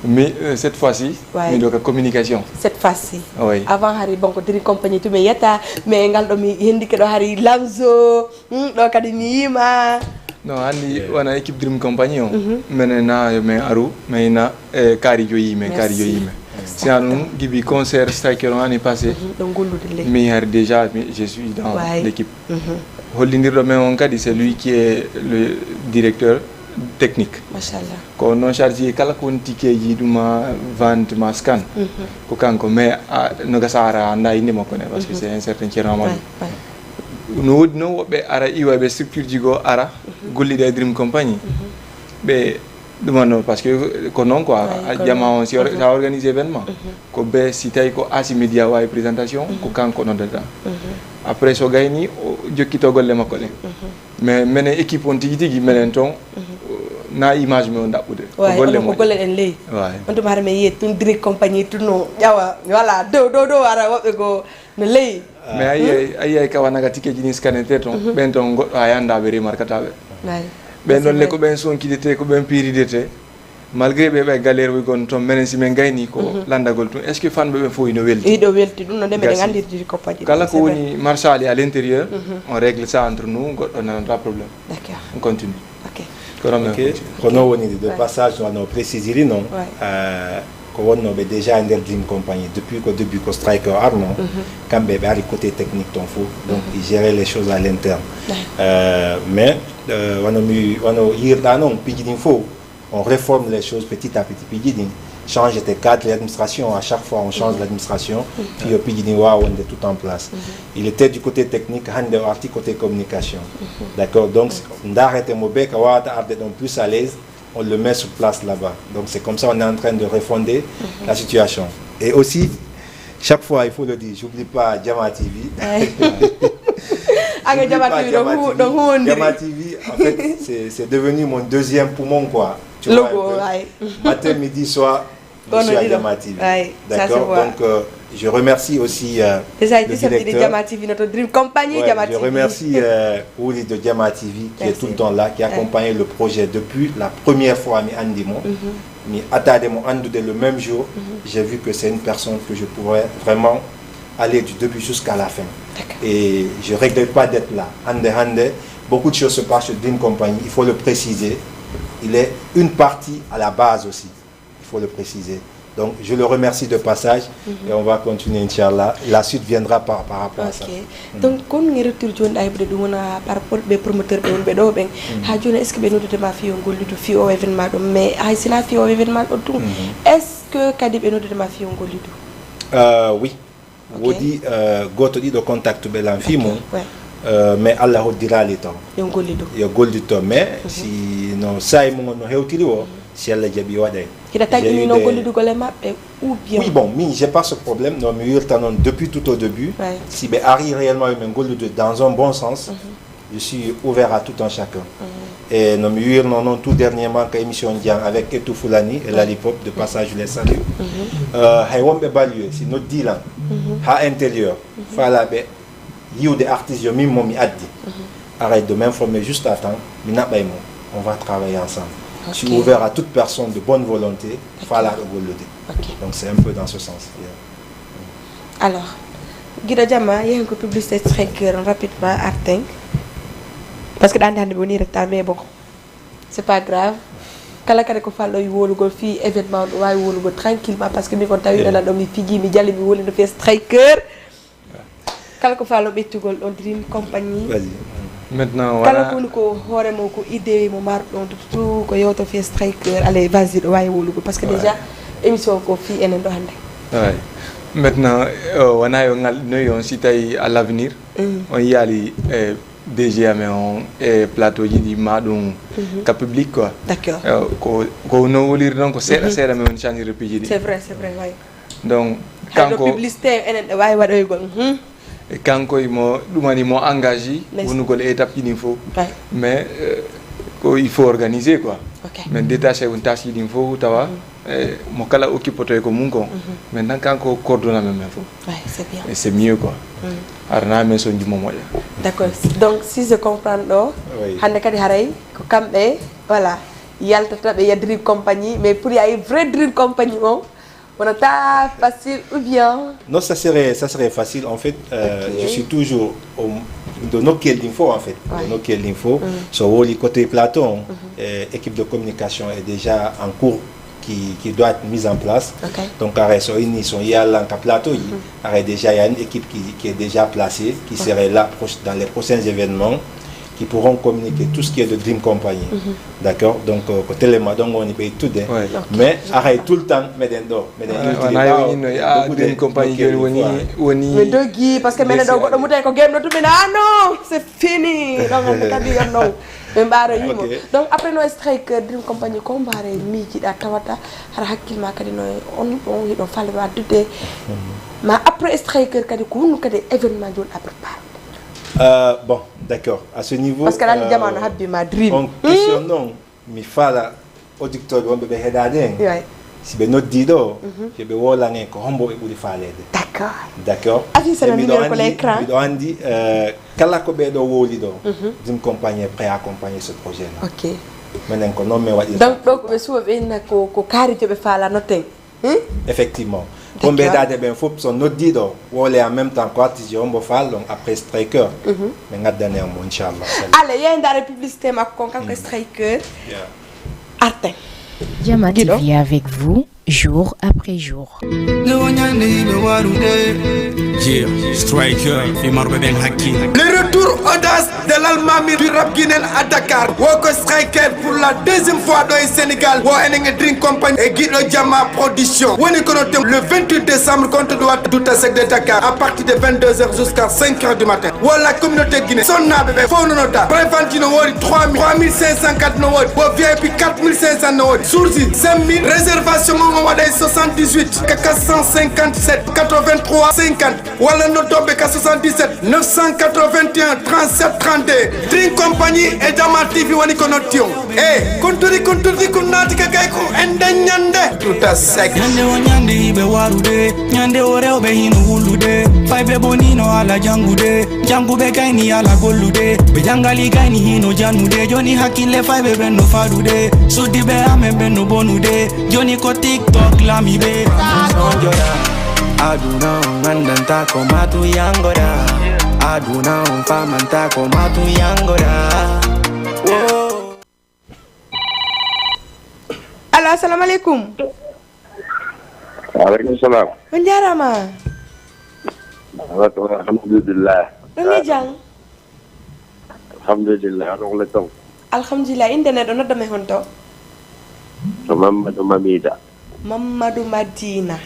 mi, euh, cette fois-ci, mi ɗo ka communication. Cette fois-ci. Ouais. Avant hari, bon, ko Dream Company tumi yetta, mais ngal ɗo mi hendike ɗo hari Lamzo, hmm, ɗo kadi mi yima. Non, hannde wona équipe Dream Company on. Menen na yo men aru, men ina, eh, kaari joyi men, kaari joyi men. Sinon ɗum, gibi concert striker on année passée, ɗon gollude ley. Mi hari déjà, mi, je suis dans l'équipe. Hollindirɗo men on kadi, c'est lui qui est le directeur technique. Machallah. Ko noon chargé kala ko woni tikeji ɗum, a vente ma scan. Ko kanko, mais a, no gasa ara annda innde makko ne, parce que c'est un certain Thierno Amadou. No woodi noon woɓɓe ara iwa ɓe structure ji goo ara gollida e Dream Company. Ɓe ɗum anno, parce que ko noon quoi, a jama on si or-, sa organise événement, ko be si tawi ko Asi Média wawi présentation, ko kanko noddata. Après so gayni, o jokkito golle makko ɗen. Mais menen équipe on tigi tigi, menen ton, na image men on ɗaɓɓude. Ko golle ɗen ley. On tuma hara men yiye tun Dream Company tun no ƴawa, voilà, dow, dow, dow ara woɓɓe goo no ley. Mais a yiyay, a yiyay kawa naga tikeji ni scanete ton, ɓen ton goɗɗo hay anda ɓe remarkata ɓe. Ɓen ɗon le ko ɓen sonkidete, ko ɓen piridete. Malgré ɓe ɓe galère wi gon ton, menen si men gayni ko landagol tun. Est-ce que fanɓe ɓen fof ino welti? Iɗo welti ɗum no nde meɗen andirdi ko paƴi. Kala ko woni marché à l'intérieur, on règle ça entre nous, goɗɗo nanata problème. D'accord. On continue. Ok. Kono men, ok, continue. Ko noon woni de passage, no précisiri noon. Euh, ko wonnooɓe déjà e nder Dream Company depuis ko début ko striker o arno, kamɓe ɓe ari côté technique ton fof, donc ils géraient les choses à l'interne. Euh, mais euh, wano mi, wano yirɗa noon, piiji ɗin fof, on réforme les choses petit à petit, piiji ɗin change te cadre et administration, à chaque fois on change l'administration, puis piiji ɗin wawa wonde tout en place. Il était du côté technique, hannde o arti côté communication. D'accord, donc ndarete mo be ka wawata arde ɗon plus à l'aise, on le met sur place là-bas. Donc c'est comme ça on est en train de refonder la situation. Et aussi, chaque fois, il faut le dire, j'oublie pas Jama T V. Aga Jama T V, donc, donc, Jama T V, en fait, c'est, c'est devenu mon deuxième poumon, quoi. Tu vois un peu. Matin, midi, soir, je suis à Jama T V. D'accord, donc, euh, je remercie aussi, euh, déjà, le directeur. Jama T V, notre Dream Company, ouais, Jama T V. Je remercie, euh, Wuli de Jama T V, qui est tout le temps là, qui accompagne le projet depuis la première fois, mi andi mo. Mi atade mo andude le même jour, j'ai vu que c'est une personne que je pourrais vraiment aller du début jusqu'à la fin. D'accord. Et je regrette pas d'être là. Hande, hande, beaucoup de choses se passent sur Dream Company, il faut le préciser. Il est une partie à la base aussi. Il faut le préciser. Donc, je le remercie de passage et on va continuer, Inch'Allah. La suite viendra par, par rapport à ça. Ok. Donc, kon nge retour joni ɗa heɓude ɗum wona par rapport ɓe promoteur ɓe wonɓe ɗo ɓen. Ha joni, est ce que ɓe noddude ma fiyo gollidu fiyo o événement ɗum? Mais hay sina fiyo o événement ɗo ɗum, est ce que kadi ɓe noddude ma fiyo gollidu? Euh, oui. Woodi, euh, goto ɗiɗo contact ɓe lan fii mum. Ouais. Euh, mais Allah hoddirali ton. Yo gollidu. Yo gollidu ton, mais si no saa'i mum on no hewtiri o, si Allah jaɓi waɗay. Hiɗa taƴini non gollidugol e maɓɓe ou bien? Oui, bon, min, j'ai pas ce problème. Non, mi wirta non depuis tout au début. Ouais. Si ɓe ari réellement, min gollude dans un bon sens. Je suis ouvert à tout un chacun. Et no mi wirno non tout dernièrement ka émission Ndiang avec Etou Foulani et Lalipop, de passage, je les salue. Euh, hay wonɓe banlieue, si noddi lan ha intérieur, faalaɓe yiwde artiste yo min mo mi addi. Arrête de m'informer juste à temps, mi naɓɓay mo. On va travailler ensemble. Je suis ouvert à toute personne de bonne volonté, faalaɗo gollude. Ok. Donc c'est un peu dans ce sens. Yeah. Alors, giɗo jamma, yehen ko publicité Striker rapidement, arten. Parce que ɗande hannde ɓe woni retard, mais bon, c'est pas grave. Kala kadi ko falɗo e wolugol fii événement, on ɗo waawi wolugol tranquillement, parce que min kon tawi ɗo ɗo mi fiji, mi jali, mi woli no fii Striker. Kala ko falɗo ɓettugol ɗon Dream Company. Vas-y. Maintenant, Kala ko voilà. Woni ko hoore mo, ko idée mo marɗon, tout, tout, ko yewto fii Striker. Allez, vas-y, ɗo waawi wolugol, parce que déjà émission ko fii enen ɗo hannde. Ouais. Maintenant, euh, wona yo ngal noy on si tawi à l'avenir on yaali e D G amen on e plateau ji ɗi ma ɗum ka public quoi. D'accord. Euh, ko ko no woliri noon ko seeɗa seeɗa mi woni changir piiji ɗi. C'est vrai, c'est vrai, oui. Donc Hayɗo kanko publicité enen ɗo waawi waɗoygol. Mhm. e kanko imo ɗumani mo engagé Ndeysaan. Wonugol e étape ji ɗin fof. Ouais. Mais euh, ko il faut organiser quoi. Ok. Min détaché on tâche ji ɗin fof tawa e mo kala occupoto e ko mum kon. Min tan kanko coordonne amen men fof. Ouais, c'est bien. Et c'est mieux quoi. Arana men so jummo moƴƴa. D'accord. Donc si je comprends ɗo, Oui. hannde kadi haray ko kamɓe, voilà, yaltata ɓe ya Dream Company, mais pour ya Dream Company on, wonata facile ou bien? Non, ça serait, ça serait facile. En fait, euh, Ok. Je suis toujours au, ɗo nokkuyel ɗin fof, en fait. Ouais. Ɗo nokkuyel ɗin fof. So woli côté plateau, euh, équipe de communication est déjà en cours qui, qui doit être mise en place. Ok. Donc, arrêt, so inni, so yallan ka plateau, arrêt déjà, il y a une équipe qui, qui est déjà placée, qui serait là proche, dans les prochains événements, qui pourront communiquer tout ce qui est de Dream Company. D'accord? Donc, euh, ko télé ma ɗon woni ɓeytude. Ouais. Mais arrêt tout le temps, meɗen ɗo, meɗen yewtiri Wona ɓaawo, yo inno a doggude Dream Company nokkuyel joni ɗin woni fof, woni. Mi doggi, parce que minen Merci. Ɗo goɗɗo mutay ko game ɗo tumi, ah non, c'est fini. Ɗon hannde kadi yon non. Ɓe mbaaro yimo. Ok. Donc après no Striker Dream Company, ko mbaare miijiɗa tawata hara hakkil ma kadi no on ɗon hiɗon falma addude. Ma après Striker kadi ko honno kadi événement joni a prépare? Euh, bon, d'accord. À ce niveau, Parce que ɗan euh, jamanu habbi ma Dream. On question non, mi faala auditeur wonɓe ɓe heɗade en. Ouais. Si ɓe noddi ɗo, yo ɓe wolan en ko hombo ɓe ɓuri faalede. D'accord. D'accord. Affiche Et na miɗo numéro ko anndi, l'écran. Miɗo anndi, euh, kala ko ɓeɗo wowli ɗo, Dream Company est prêt à accompagner ce projet là. Ok. Minen ko noon min waɗirta. Donc ɗo ko ɓe suwa ɓe inna ko ko kaari joɓe faala noten. Hmm? Effectivement. Ko D'accord. Ɓeydade ɓen fof so noddi ɗo, wowle en même temps ko artiste o mbo faal ɗon après Striker. Min ngaddane on mo inchallah. Allez, yehen ndaare publicité makko kon, kanko e Striker. Yeah. Arten. Jama Guido. T V avec vous, jour après jour. Nde wonande yiɓe warude. Jir Striker e marɓe ɓen hakkille. Le retour audace de l'almami du rap guinéen à Dakar. Woko Striker pour la deuxième fois ɗo e Sénégal. Wo enen e Dream Company e Guido Jama Production. Woni kono tem le vingt-huit décembre, contre droit Douta Sec de Dakar à partir de vingt-deux heures jusqu'à cinq heures du matin. Wo la communauté Guinée. Sonnaɓe ɓe fof nonota. Prévente no woodi trois mille, trois mille cinq cent quatre no woodi. Wo V I P quatre mille cinq cent no woodi. Sursi cinq mille. Réservation on o waɗa e soixante-dix-huit quatre cent cinquante-sept quatre-vingt-trois cinquante. Walla noddoɓe ka soixante-dix-sept neuf cent quatre-vingt-un trente-sept trente-deux. Dream Company e Jama T V woni ko notti on. E konturi konturi kun naati ka kay ko enden ñande. Douta Sec. Ñande o ñande yiɓe warude. Ñande o rewɓe hino wullude. Fayɓe bonino ala jangude. Janguɓe kayni ala gollude. Ɓe jangali kayni hino jannude. Joni hakkille fayɓe ɓen no faɗude. Suddiɓe amen ɓen no bonude. Joni ko TikTok lami ɓe. Aduna on andanta ko matu yangoda. Aduna on famanta ko matu yangoda. Whoa. Allo, assalamu aleykum. Aleykum salam. On njaaraama. Alhamdulillah. Ɗum ni jam. Alhamdulillah. Aɗa walla toon? Alhamdulillah. Innde neɗɗo nodda men honto? To Mamadou Mamida. Mamadou Madina.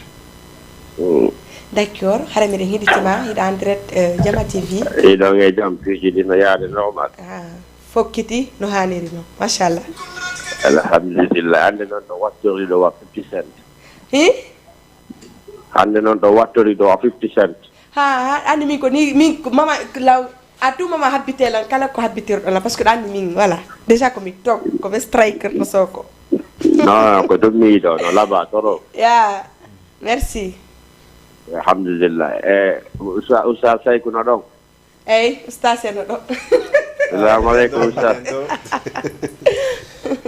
D'accord, hara miɗen heɗitima, hiɗa en direct, euh, Jama T V. Hiɗon e jam, piiji ɗi no yaade normal. Ah, fokkiti no haaniri no. Machallah. Alhamdulillah. Annde noon ɗo wattori ɗo wa fifty cent. Hi? Hannde noon ɗo wattori ɗo wa fifty cent. Ha, ha, anndi min ko ni, min ko mama law, à tout moment habbite lan, kala ko habbitirɗo lan, parce que ɗo anndi min, voilà. Déjà ko mi top, ko mi striker to Soko. Non, ko ɗum mi yiɗo, no laba toro. Ya, merci. Alhamdulillah. E, Oustaz, Oustaz Sayku no ɗon? Eyi, Oustaz en no ɗo. Salamu aleykum, Oustaz.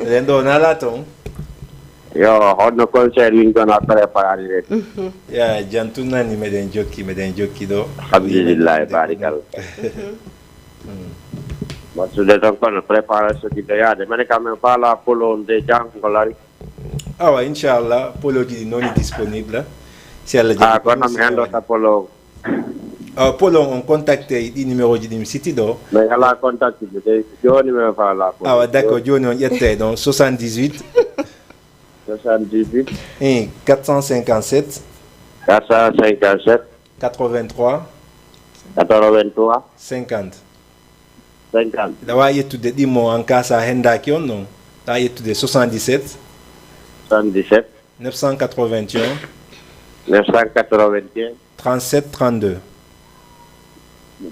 Eɗen ɗo nala toon. Yo, honno concert win kono a préparé rek? Ya, jantun nani meɗen jokki, meɗen jokki ɗo. Alhamdulillah, barikalla. Wattude tan kono préparation ɗi ɗo yaade. Mene kam en faala polo on de jangol ari. Awa, inchallah, poloji ɗi noon disponible. Si Allah Ah, kono mi hendo ta polo. Uh, polo on contacte e ɗi numéro ji ɗi mi siti ɗo. Mais ala contact de, joni mi faala polo. Awa, d'accord, joni on ƴette ɗon soixante-dix-huit. Soixante-dix-huit. Eh, quatre cent cinquante-sept. Quatre cent cinquante-sept. Quatre-vingt-trois. Quatre-vingt-trois. Cinquante. Cinquante. Aɗa waawi ƴettude ɗimmo an ka sa hendaaki on noon. Aɗa ƴettude soixante-dix-sept. Soixante-dix-sept. Neuf cent quatre-vingt-un. Neuf cent quatre-vingt-un. Trente-sept trente-deux.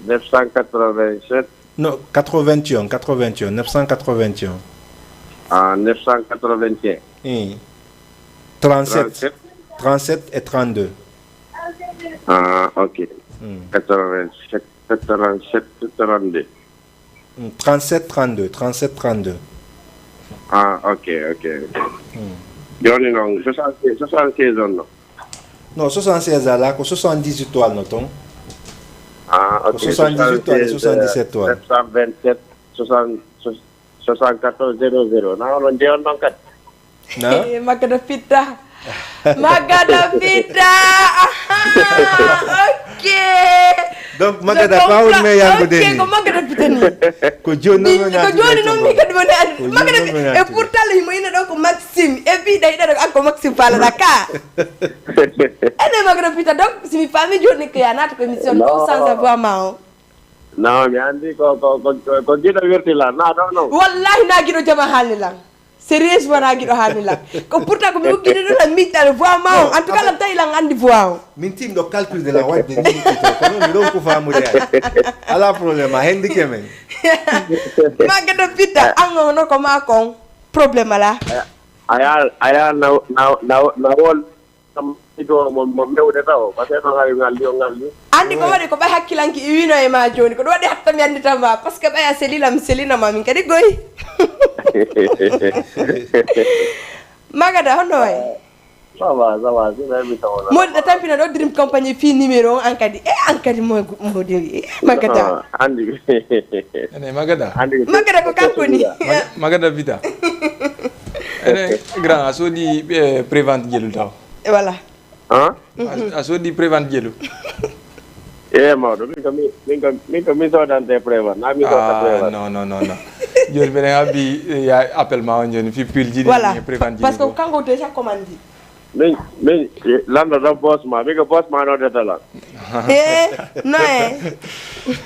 Neuf cent quatre-vingt-sept. Non, quatre-vingt-un, quatre-vingt-un, neuf cent quatre-vingt-un. Ah, neuf cent quatre-vingt-un. Eh. Trente-sept. Trente-sept et trente-deux. Ah, ok. Hmm. Quatre-vingt-sept, quatre-vingt-sept, trente-deux. Hmm, trente-sept trente-deux, trente-sept trente-deux. Ah, ok, ok, ok. Hmm. Joni noon, soixante-seize, soixante-seize on no? Non, soixante-seize ala, ko soixante-dix-huit to alno toon. Ah, Ko ok. soixante-dix-huit to ale, soixante-dix-sept to ale. Sept cent vingt-sept, soixante, soixante-quatorze zéro zéro. Na onon njeyon noon kadi? Na? Eh, Magada Pitta. Magada Pitta. Aha, ok. Donc, Magada, pawol me yangude ni. Ko Magada Pitta ni. Ko joni noon Ko joni noon mi kadi woni andi. Magada Pitta. E pourtant le mo ina ɗo ko Maxime. E bi dai ɗo an ko Maxime fala da ka. Ene Magada Pitta, donc si mi fami joni ko ya nata ko émission ɗo sans avoir ma o. Non, mi andi ko, ko, ko, ko, ko giɗo wirti lan, na ɗo non. Wallahi na giɗo jama haalni lan. Sérieusement na giɗo haalni lan. Ko pourtant ko mi ukkini ɗo lan miɗɗal voix ma o. En tout cas lan tawi lan andi voix o. Min tim ɗo calcul de la wadde ni ko non mi ɗon ko famude ay. Ala problème, a hendike men. Magada Pitta, an hono ko ma kon. Problème ala. Aya, aya, na, na, na, na wol. Kam ɗo mo, mo mewde taw, parce que ɗon hari ngalli, o ngalli. Andi ko waɗi ko ɓay hakkilanki i wino e ma joni, ko ɗum waɗi hatta mi andita ma, parce que ɓay a selila, mi selina ma, min kadi goyi. Magada, honno way? Ça va, ça va, si ɓay mi tawono. Modi ɗa tampina ɗo Dream Company fi numéro on an kadi. E an kadi mo, modi, e Magada. Ah, andi. Ene Magada. Andi. Magada ko kanko ni. Magada Vita. Ene grand a soodi eh, prévente jelu taw. Voilà. Hein? A- A soodi prévente jelu. E mawɗo, min kam mi, min kam, min kam mi soodante prévente, na mi sooda Ah, prévente. Non, non, non, non. Joni mbiɗen abbi eh, ya appel ma on joni fi pil jiɗi Voilà. Prévente Parce que jelu. Kanko déjà commande. Min, min, lanndo ɗon boss ma, min ko boss ma noddata lan. E no e.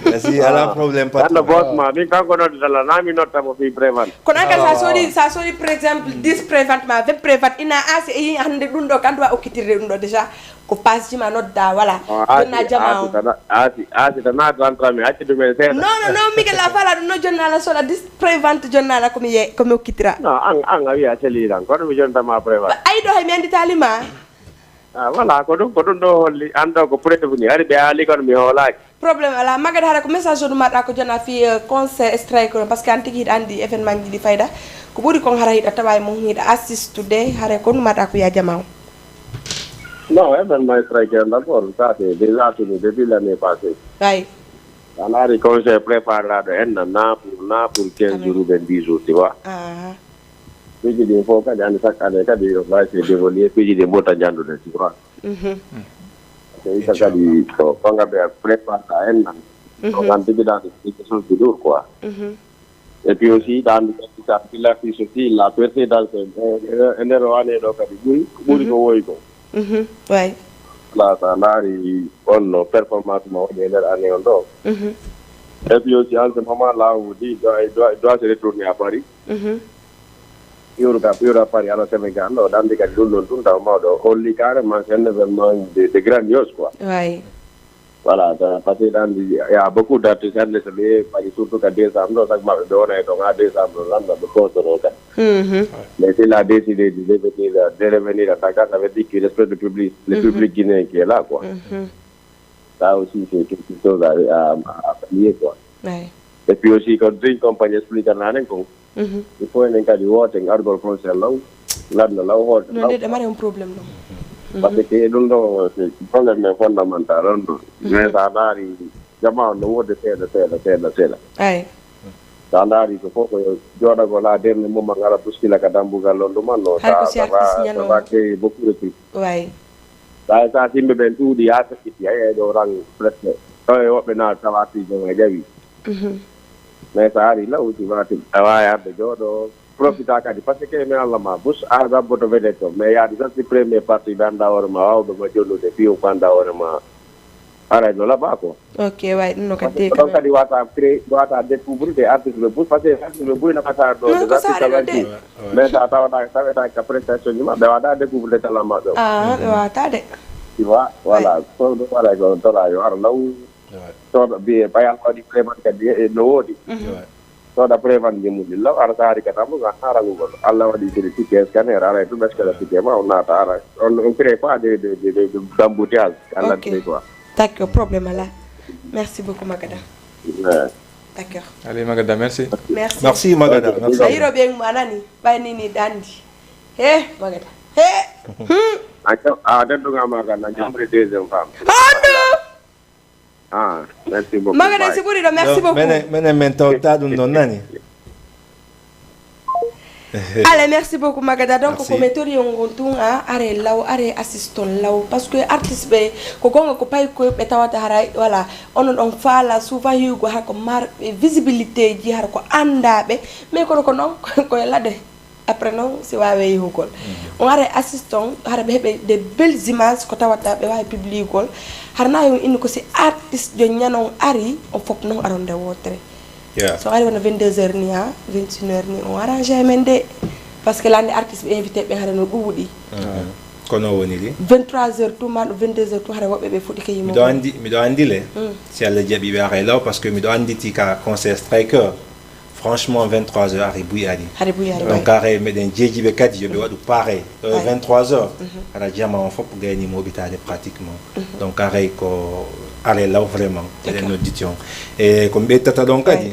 Merci, ala problème, pas Lanndo boss ma, min kanko noddata lan, na mi notta mo fi prévente. Kono an kadi sa soodi, sa soodi par exemple dix prévente ma, vingt prévente ina asi e hannde ɗum ɗo kan ɗum a okkitirde ɗum ɗo déjà. Ko passe ji ma nodda, voilà. Jonna jama on. Asi, asi, tana tantra mi, acci ɗum en seeɗa. Non, non, non, Miguel a fala ɗum no jonna la sola dix prévente jonna la ko mi ye, ko mi okkitira. Non, an, an a wiya seli lan, kono mi jonta ma prévente. Ay ɗo hay mi anditali ma. Ah, voilà, ko ɗum, ko ɗum ɗo holli, an ɗo ko preuve ni, hari ɓe aali kono mi hoolaaki. Problème ala, Magada hara ko message o ɗum maɗa ko jona fi euh, concert strike on, parce que an tigi hiɗa andi événement ji ɗi fayda. Ko ɓuri kon hara hiɗa tawa e mum hiɗa assistude, hara ko ɗum maɗa ko ya jama o. Non, événement strike on d'abord, ça c'est déjà fini depuis l'année passée. Ay. A laari concert préparaɗo en na, na pour, na pour quinze jours ou bien dix jours, tu vois. Ah. Piiji ɗin fof kadi andi chaque année kadi yo mbawi se dévoluer piiji ɗin ɓurta jandude, tu vois. Mhm. Te ita kadi ko fanga ɓe préparata en nan. Ko kan tigi dans des choses de lourd quoi. Mhm. Et puis aussi dans le ça pilatis aussi la persévérance e nder o année ɗo kadi ɓuri ɓuri ko woyi ko. Mhm. Way. Voilà, sa ndaari on no performance mo waɗi e nder année on ɗo. Mhm. Et puis aussi en ce moment là on dit il doit, il doit, il doit se retourner à Paris. Mhm. Piwru ka piwru a Paris ala Sénégal ɗo ɗamdi kadi ɗum ɗon ɗum taw mawɗo holli carrément c'est un événement de, de grandiose quoi. Wayi. Voilà, parce que ɗamdi il y a beaucoup d'artistes hannde so ɓe paɗi surtout ka décembre ɗo sago maɓɓe ɓe wona e ton ha décembre ɗo landa ɓe consono kadi. Mhm. Mais s'il a décidé de revenir de revenir à Dakar, ça veut dire qu'il respecte le public le public guinéen qui est là quoi. Mhm. Ça aussi c'est quelque chose à, à, à saluer quoi. Wayi. Et puis aussi ko dream compagnie explique nanen kon. Mhm. Il faut enen kadi wooten argol concert law lanna law hoorde non law. Nde ɗe mari on problème ɗo. Parce que ɗum ɗo problème men fondamental on ɗo. Mhm. Mais sa ndaari jama on no woodi seeɗa seeɗa seeɗa seeɗa. Ay. Sa ndaari ko fof ko jooɗagol ha dernier moment ngara buskila ka dambugal on ɗuman no. Hay ko sa- si artiste sa- ñano sa- créé beaucoup de trucs. Way. Sa sa simɓe ɓen ɗuuɗi yaa sakkiti ay ay ɗo rang presque ɗo e woɓɓe na tawa artiste on e ƴawi. Mhm. Mais sa ari law tu vas te a wawi arde jooɗo profita kadi parce que mi Allah ma bus a rabboto vedette o mais yaade tan si premier partie ɓe annda hoore ma wawɓe ma jonnude piyo ko annda hoore ma aray no laɓa ko. Ok, way ɗum no kadi. Ɗon kadi wata cré wata découvrir des artistes ɓe bus parce que artiste ɓe buyna kata ɗo non ko sa ari ɗo de. Mais sa tawata tawetaki ka prestation ji maɓɓe wata découvrir de talent maɓɓe o. Ah, ɓe wata de. Tu vois, voilà. Fof ɗum waɗa ko tola yo ar law. Soda biye ɓay Allah waɗi prévente kadi e no woodi. Soda prévente ji muɗum law ara saari ka tambo ga haragugol Allah waɗi kadi ticket scanner ara e ɗum est-ce que la ticket ma on naata ara on on crée pas de de de de d'embouteillage Allah crée quoi. D'accord, problème ala. Merci beaucoup Magada. D'accord. Allez Magada, merci. Merci. Merci Magada. Merci. Ayiro ɓe manani ɓay ni ni dandi. He Magada. He. Hmm. A dadduga Magada ñamre deuxième femme. Hondo. Ah, merci beaucoup. Magada si ɓuri ɗo, merci beaucoup. Menen menen min tawta ɗum ɗon nani. Allez, merci beaucoup Magada. Donc ko mi tori on gon tun a are law are assistant law parce que artiste ɓe ko gonga ko pay ko ɓe tawata haray voilà onon on faala souvent hiwgo har ko mar visibilité ji har ko andaɓe mais kono ko non ko e lade. Après noon si waawee yehugol on ara e assistant hara ɓe heɓe de belles images ko tawata ɓe waawi publiegol hara na yon inni ko si artiste jo ñanon ari on fof noon aronde wootere. So ari wona vingt-deux heures ni ha vingt-une heures ni on arrangé men de. Parce que lande artiste ɓe invité ɓe hara no ɗuuɗi. Kono woni ɗi vingt-trois heures tout ma ɗo vingt-deux heures tout hara woɓɓe ɓe fuɗi ka yimo miɗo andi miɗo andi le. Si allah jaɓi ɓe ara e law parce que miɗo anditi ka concert striker. Franchement vingt-trois heures hari buy ari. Hari buy ari. Donc aray meɗen jeejiɓe kadi yoɓe waɗu pareil ɗo e vingt-trois heures. Hara jama on fof gayni moɓitade pratiquement. Donc aray ko are law vraiment eɗen nodditi on e ko mi ɓeytata ɗon kadi.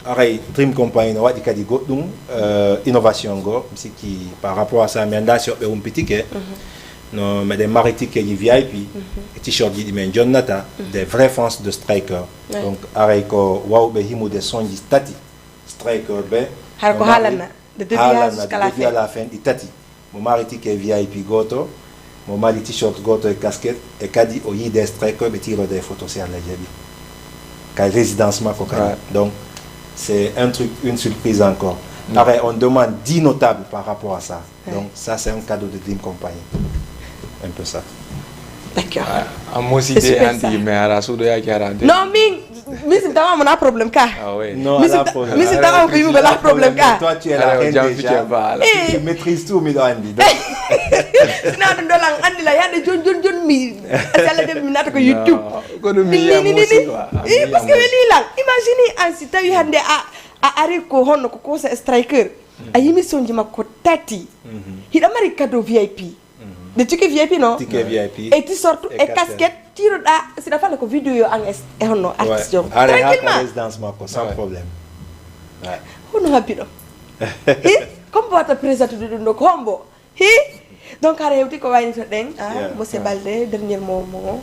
Aray dream compagnie no waɗi kadi goɗɗum innovation go mi sikki par rapport à ça mi anda si yoɓɓe humpitike. No meɗen mari tikkeji vip e t-shirt ji ɗi men jonnata des vrais fans de striker. Donc aray ko wawɓe himude sonji tati striker ɓe. Hara ko haalana de début à la fin ɗi tati. Mo mari ticket vip goto mo mari t-shirt goto e casquette e kadi o yii des striker ɓe tirode e photo si allah jaɓi. Kay résidence makko kadi donc c'est un truc une surprise encore. Aray on demande dix notables par rapport à ça. Donc ça c'est un cadeau de dream compagnie. Un peu ça. D'accord. A mosi de andi mais ara suuɗoyaki ara de. Non min misin tawa mo na problème ka. Misin tawa ko yimɓe na problème ka. Toi tu es la reine déjà. Tu maîtrises tout miɗo andi donc. Sina ɗum ɗo lan andi la yande jon jon jon mi sala de mi nata ko youtube. Kono mi yamosi quoi. Parce que weli lan imagine an si tawi hande a a ari ko honno ko conseil striker. A yimi sonji makko tati. Hiɗa mari cadeau vip. Des tickets vip non? Ticket vip et tu sortu e casquette tiroɗa siɗa fala ko vidéo an e honno artiste o tranquillement. Résidence makko sans problème. Hono habbi ɗo. Hi. Comme wata présente de ɗum ɗo ko hombo hi. Donc hara hewti ko waynito ɗen a monsieur balde dernier mot mo.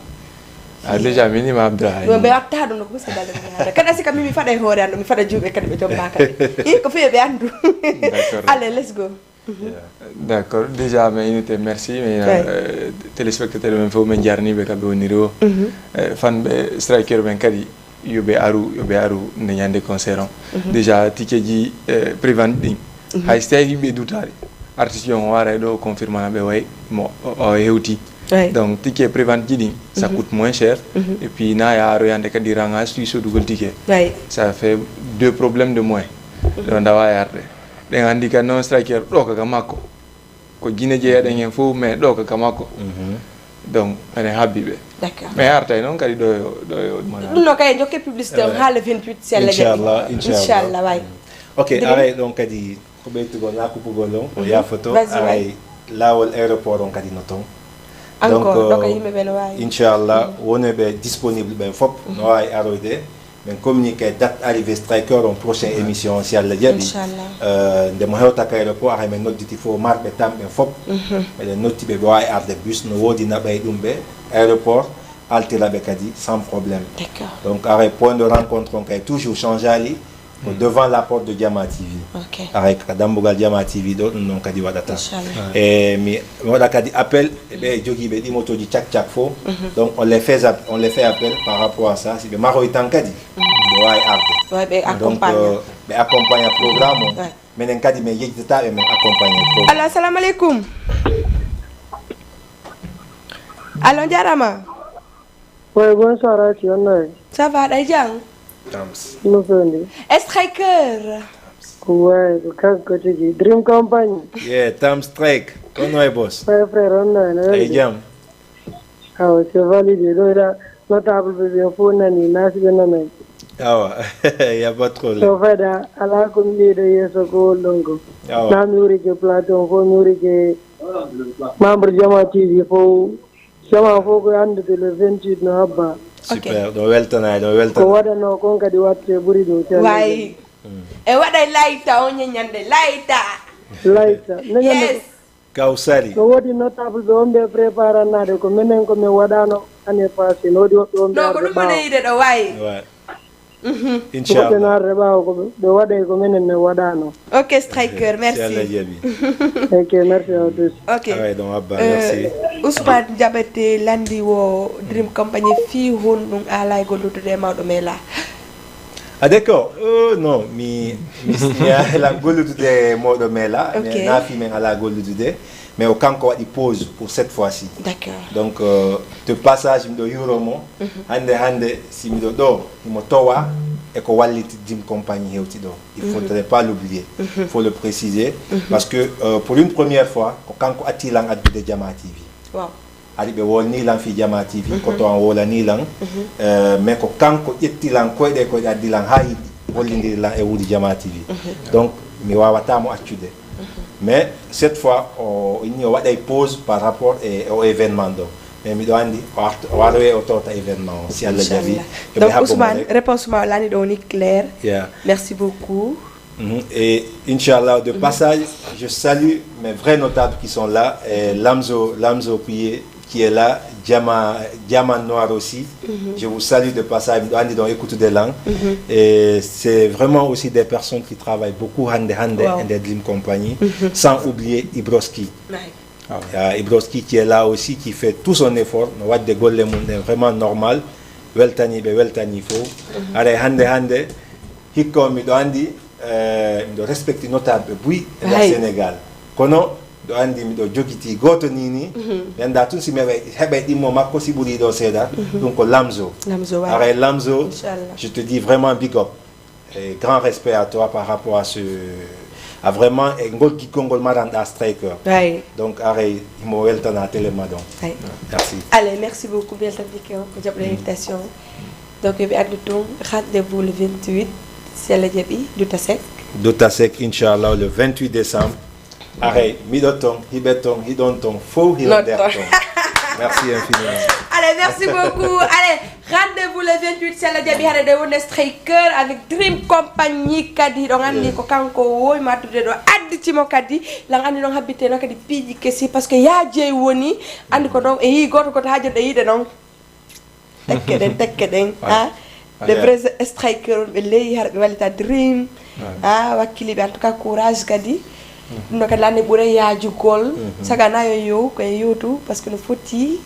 A déjà minima abdourahim ɓe watta ɗum no ko monsieur balde. Kada sika mimi faɗa e hoore an ɗo mi faɗa juuɓe kadi ɓe jomba kadi i ko fiye ɓe andu. Allez let's go. D'accord, déjà, mais inite merci, mais euh, téléspectateur men fof men jarniɓe kamɓe woniri o. Euh, fanɓe striker men kadi, yoɓe aru, yoɓe aru nde ñande concert on. Déjà ticket ji euh, prevente ɗin, hay so tawi ɓe dutaɗi, artiste on o ara e ɗo confirmana ɓe way mo o hewti. Donc ticket prevente ji ɗin, ça coûte moins cher. Et puis na ya aroyande kadi ranga si sodugol ticket, ça fait deux problèmes de moins. Ɗo ndawa yarde. Ɗen anndi kadi noon striker ɗo kaka makko, ko jine jeeyaɗen heen fof, mais ɗo kaka makko. Donc ene habbi ɓe. Mais artay noon kadi ɗo yo ɗo yo ɗum. Ɗum no kay jokke publicité on haa le vingt-huit, si Allah jaɓi. Inchallah, inchallah. Inchallah, way. Ok, aray ɗon kadi ko ɓeytugol na kuppugol on o yafoto. Aray laawol aéroport on kadi no toon. Encore ɗo ka yimɓe ɓe no waawi. Inchallah, wonɓe disponible ɓen fof no waawi aroyde. Min communiqué date arrivée striker on prochain émission si Allah jaɓi. Nde mo hewta kayre ko ahay min nodditi fof marɓe tamɓe fof. Meɗen notti ɓe ɓe wawi arde bus no woodi naɓay ɗum ɓe aéroport altira ɓe kadi sans problème. Donc aray point de rencontre on kay toujours change ali ko devant la porte de Jama T V. Aray ka dambugal Jama T V ɗo ɗum noon kadi waɗata. E mi waɗa kadi appel e ɓe jogiiɓe ɗi motoji cak cak fof. Donc on les fait on les fait appel par rapport à ça, si ɓe maroy tan kadi ɓe wawi arde. Ɓe accompagne. Ɓe accompagne programme o. Menen kadi min yejjitata ɓe min accompagne programme. Allo, assalamu aleykum. Allo, jarama. Oui, bonsoir Aci, on noy? Ça va, ɗay jang? Tams. No fendi? Striker. Ouais, ko kanko tigi. Dream Company. Yeah, Tam Strike. Kono e boss. Ouais, frère, on noy? Ay jam. Awa, c'est validé. Ɗo ɗa notable ɓe ɓe fof nani, nasi ɓe nanay. Awa, y a pas de problème. So fayda ala ko mi ɓeyda yeeso ko wol ɗon ko. Awa. Na mi wurike plateau fof, mi wurike membre Jama T V fof. Jama fof ko anndude le vingt-huit no habba. Super, ɗo weltana, ɗo weltana. Ko waɗanoo kon kadi waɗte ɓuri ɗum. Way. E waɗay layta o ñeñande layta. Layta. Yes. Kawsari. No woodi notable ɓe wonɓe préparannaade ko menen ko min waɗano année passée. No woodi woɓɓe wonɓe. No ko ɗum woni yiide ɗo way. Inchallah. Woɓɓe naarde ɓaawo ko ɓe waɗay ko menen min waɗano. Ok, Striker, merci. Si Allah jaɓi. Ok, merci à tous. Ok. Awa ɗon abba, merci. Ousmane Jaɓete landi wo Dream Company fii honɗum ala e gollude e mawɗo mela. Ah d'accord. Euh, non, mi mi mi ala gollude e mawɗo mela. Ok. Mais na fii min ala gollude. Mais o kanko waɗi pause pour cette fois-ci. D'accord. Donc euh, de passage miɗo yuro mo. Hande hande si miɗo ɗo himo towa e ko walliti Dream Company hewti ɗo. Il faudrait pas l'oublier. Faut le préciser. Parce que euh, pour une première fois ko kanko atti lan addude Jama T V. Wow. Ari ɓe wolni lan fi Jama T V, ko to an wolani lan. Euh, mais ko kanko ƴetti lan koyɗe koyɗe addi lan ha yiɗi hollindiri lan e wuuri Jama T V. Donc mi wawata mo accude. Mais cette fois o inni o waɗay pause par rapport e o événement ɗo. Mais miɗo andi o arto o aroye o towta événement o si Allah jaɓi. Donc Ousmane, réponse ma lani ɗo ni clair. Yeah. Merci beaucoup. Et inchallah de passage je salue mes vrais notables qui sont là, et Lamzo Lamzo Kuye qui est là, Diamant Diamant Noir aussi. Je vous salue de passage, miɗo andi ɗon écoutude lan. Et c'est vraiment aussi des personnes qui travaillent beaucoup hande hande e nder Dream Company, sans oublier Ibroski. Ya Ibroski qui est là aussi, qui fait tout son effort no waɗde golle mum ɗen vraiment normal. Weltaniɓe weltani fof. Aray hande hande hikka on miɗo andi miɗo respecti notable ɓe buy e nder Sénégal, kono miɗo andi miɗo jogiti goto ni ni. Mi anda tun si mi heɓay ɗimmo makko si ɓuri ɗo seeɗa. Ɗum ko Lamzo. Aray Lamzo, je te dis vraiment big up. Et grand respect à toi par rapport à ce à vraiment e ngol giggol ngol maranɗa Striker. Donc aray himo weltana télé ma ɗon. Merci. Allez, merci beaucoup, mi weltanike on ko jaɓɗo invitation. Donc yoɓe andu tun, rendez-vous le vingt-huit si Allah jaɓi. Duta Seck. Duta Seck inchallah le vingt-huit décembre. Aray miɗo ton hiɓe ton hiɗon ton fof hiɗon nder ton. Merci infiniment. Allez, merci beaucoup. Allez, rendez-vous le vingt-huit si Allah jaɓi hade ɗe wonde Striker avec Dream Company kadi hiɗon andi ko kanko wowi mattude ɗo additimo kadi. Lan andi ɗon habbiteno kadi piiji kesi parce que ya jeyi woni andi ko ɗon e yi goto goto ha jonɗe yiɗe noon. Tekke ɗen tekke ɗen. Ha de vrai Striker on ɓe leyi hara ɓe wallita Dream. Ha wakkiliɓe en tout cas courage kadi. Ɗum ɗo kadi lanni ɓuura yaajugol. Saga na yo yow ko e yewtu, parce que no foti.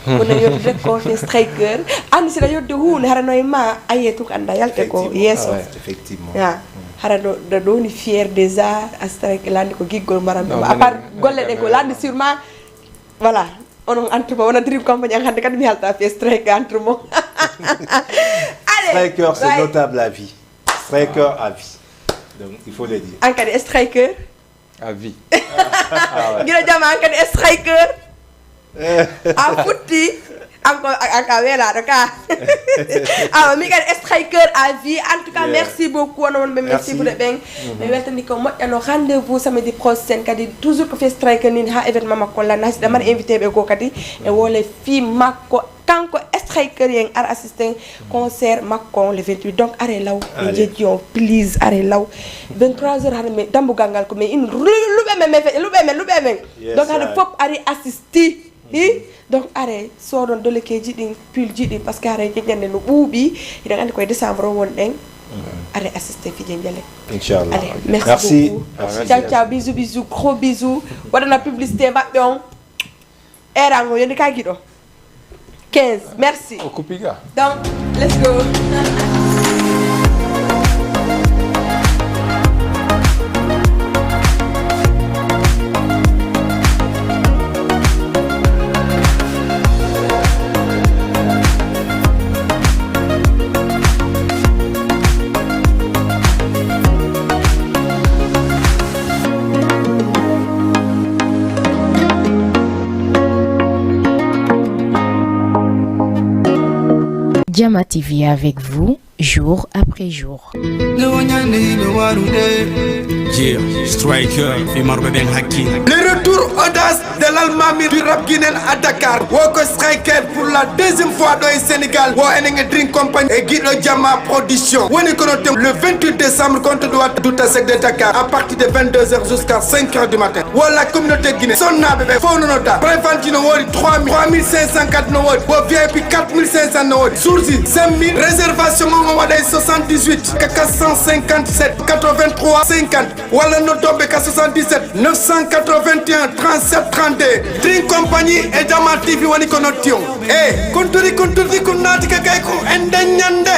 Kono yewtude ko fe striker. Anndi si aɗa yewtude huunde, hara no e ma, a yiyat ko annda yalte ko yeeso. Effectivement. Ya. Hara ɗo ɗo woni fier déjà, a strike lanni ko giggol mbaran ɗum. À part golle ɗe ko lanni sûrement, voilà. Onon entre mo wona dream company an, hannde kadi mi halta fe strike entre mo. Allez. Striker, c'est notable à vie. Striker à vie. Donc, il faut le dire. An kadi striker. À vie. Gila jama an kadi striker. A futti. An ko an ka welaɗo ka. Awa mi kadi striker à vie. En tout cas, merci beaucoup, onon wonɓe merci fuɗe ɓen. Mi weltani ko moƴƴano, rendez-vous samedi prochain kadi, toujours ko fe striker nin ha événement makko lan, hasiɗa mara invité ɓe goo kadi. E wole fi makko, kanko striker yen ara assisté concert makko on le vingt-huit. Donc are law, mi jeji on, please, are law. Vingt-trois heures hade mi dambugal ngal ko mais in luɓe men, luɓe men, luɓe men. Donc hade fop ari assisti. Hi. Donc are soodon dolekeji ɗin, pilji ɗin, parce que are jeñande no ɓuuɓi. Hiɗen andi koye décembre o wonɗen. Are assisté fi jeñjale. Inchallah. Allez, merci beaucoup. Ciao ciao, bisous bisous, gros bisous. Waɗana publicité maɓɓe on. Erango yoni ka giɗo. Quinze. Merci. O kupiga. Donc, let's go. Jama T V avec vous, jour après jour. Yeah, Striker, fi marɓe ɓen hakki. Le retour audace de l'Almami du rap guinéen à Dakar. Woko Striker pour la deuxième fois dans le Sénégal. Wo enen e Dream Company et Guido Jama Production. Woni kono tem le vingt-huit décembre, contre Douta Sec de Dakar, à partir de vingt-deux heures jusqu'à cinq heures du matin. Wala communauté Guinée. Sonnaɓe ɓe fof nono da. Prévente no wori trois mille, trois mille cinq cents carte no wori. Wo V I P quatre mille cinq cents no wori. Sursi cinq mille. Réservation on o waɗa e soixante-dix-huit quatre cent cinquante-sept quatre-vingt-trois cinquante. Walla noddoɓe ka soixante-dix-sept neuf cent quatre-vingt-un trente-sept trente-deux. Dream Company e Jama T V woni ko notti on. E kunturi kunturi kun naati ka kay ko en dañande.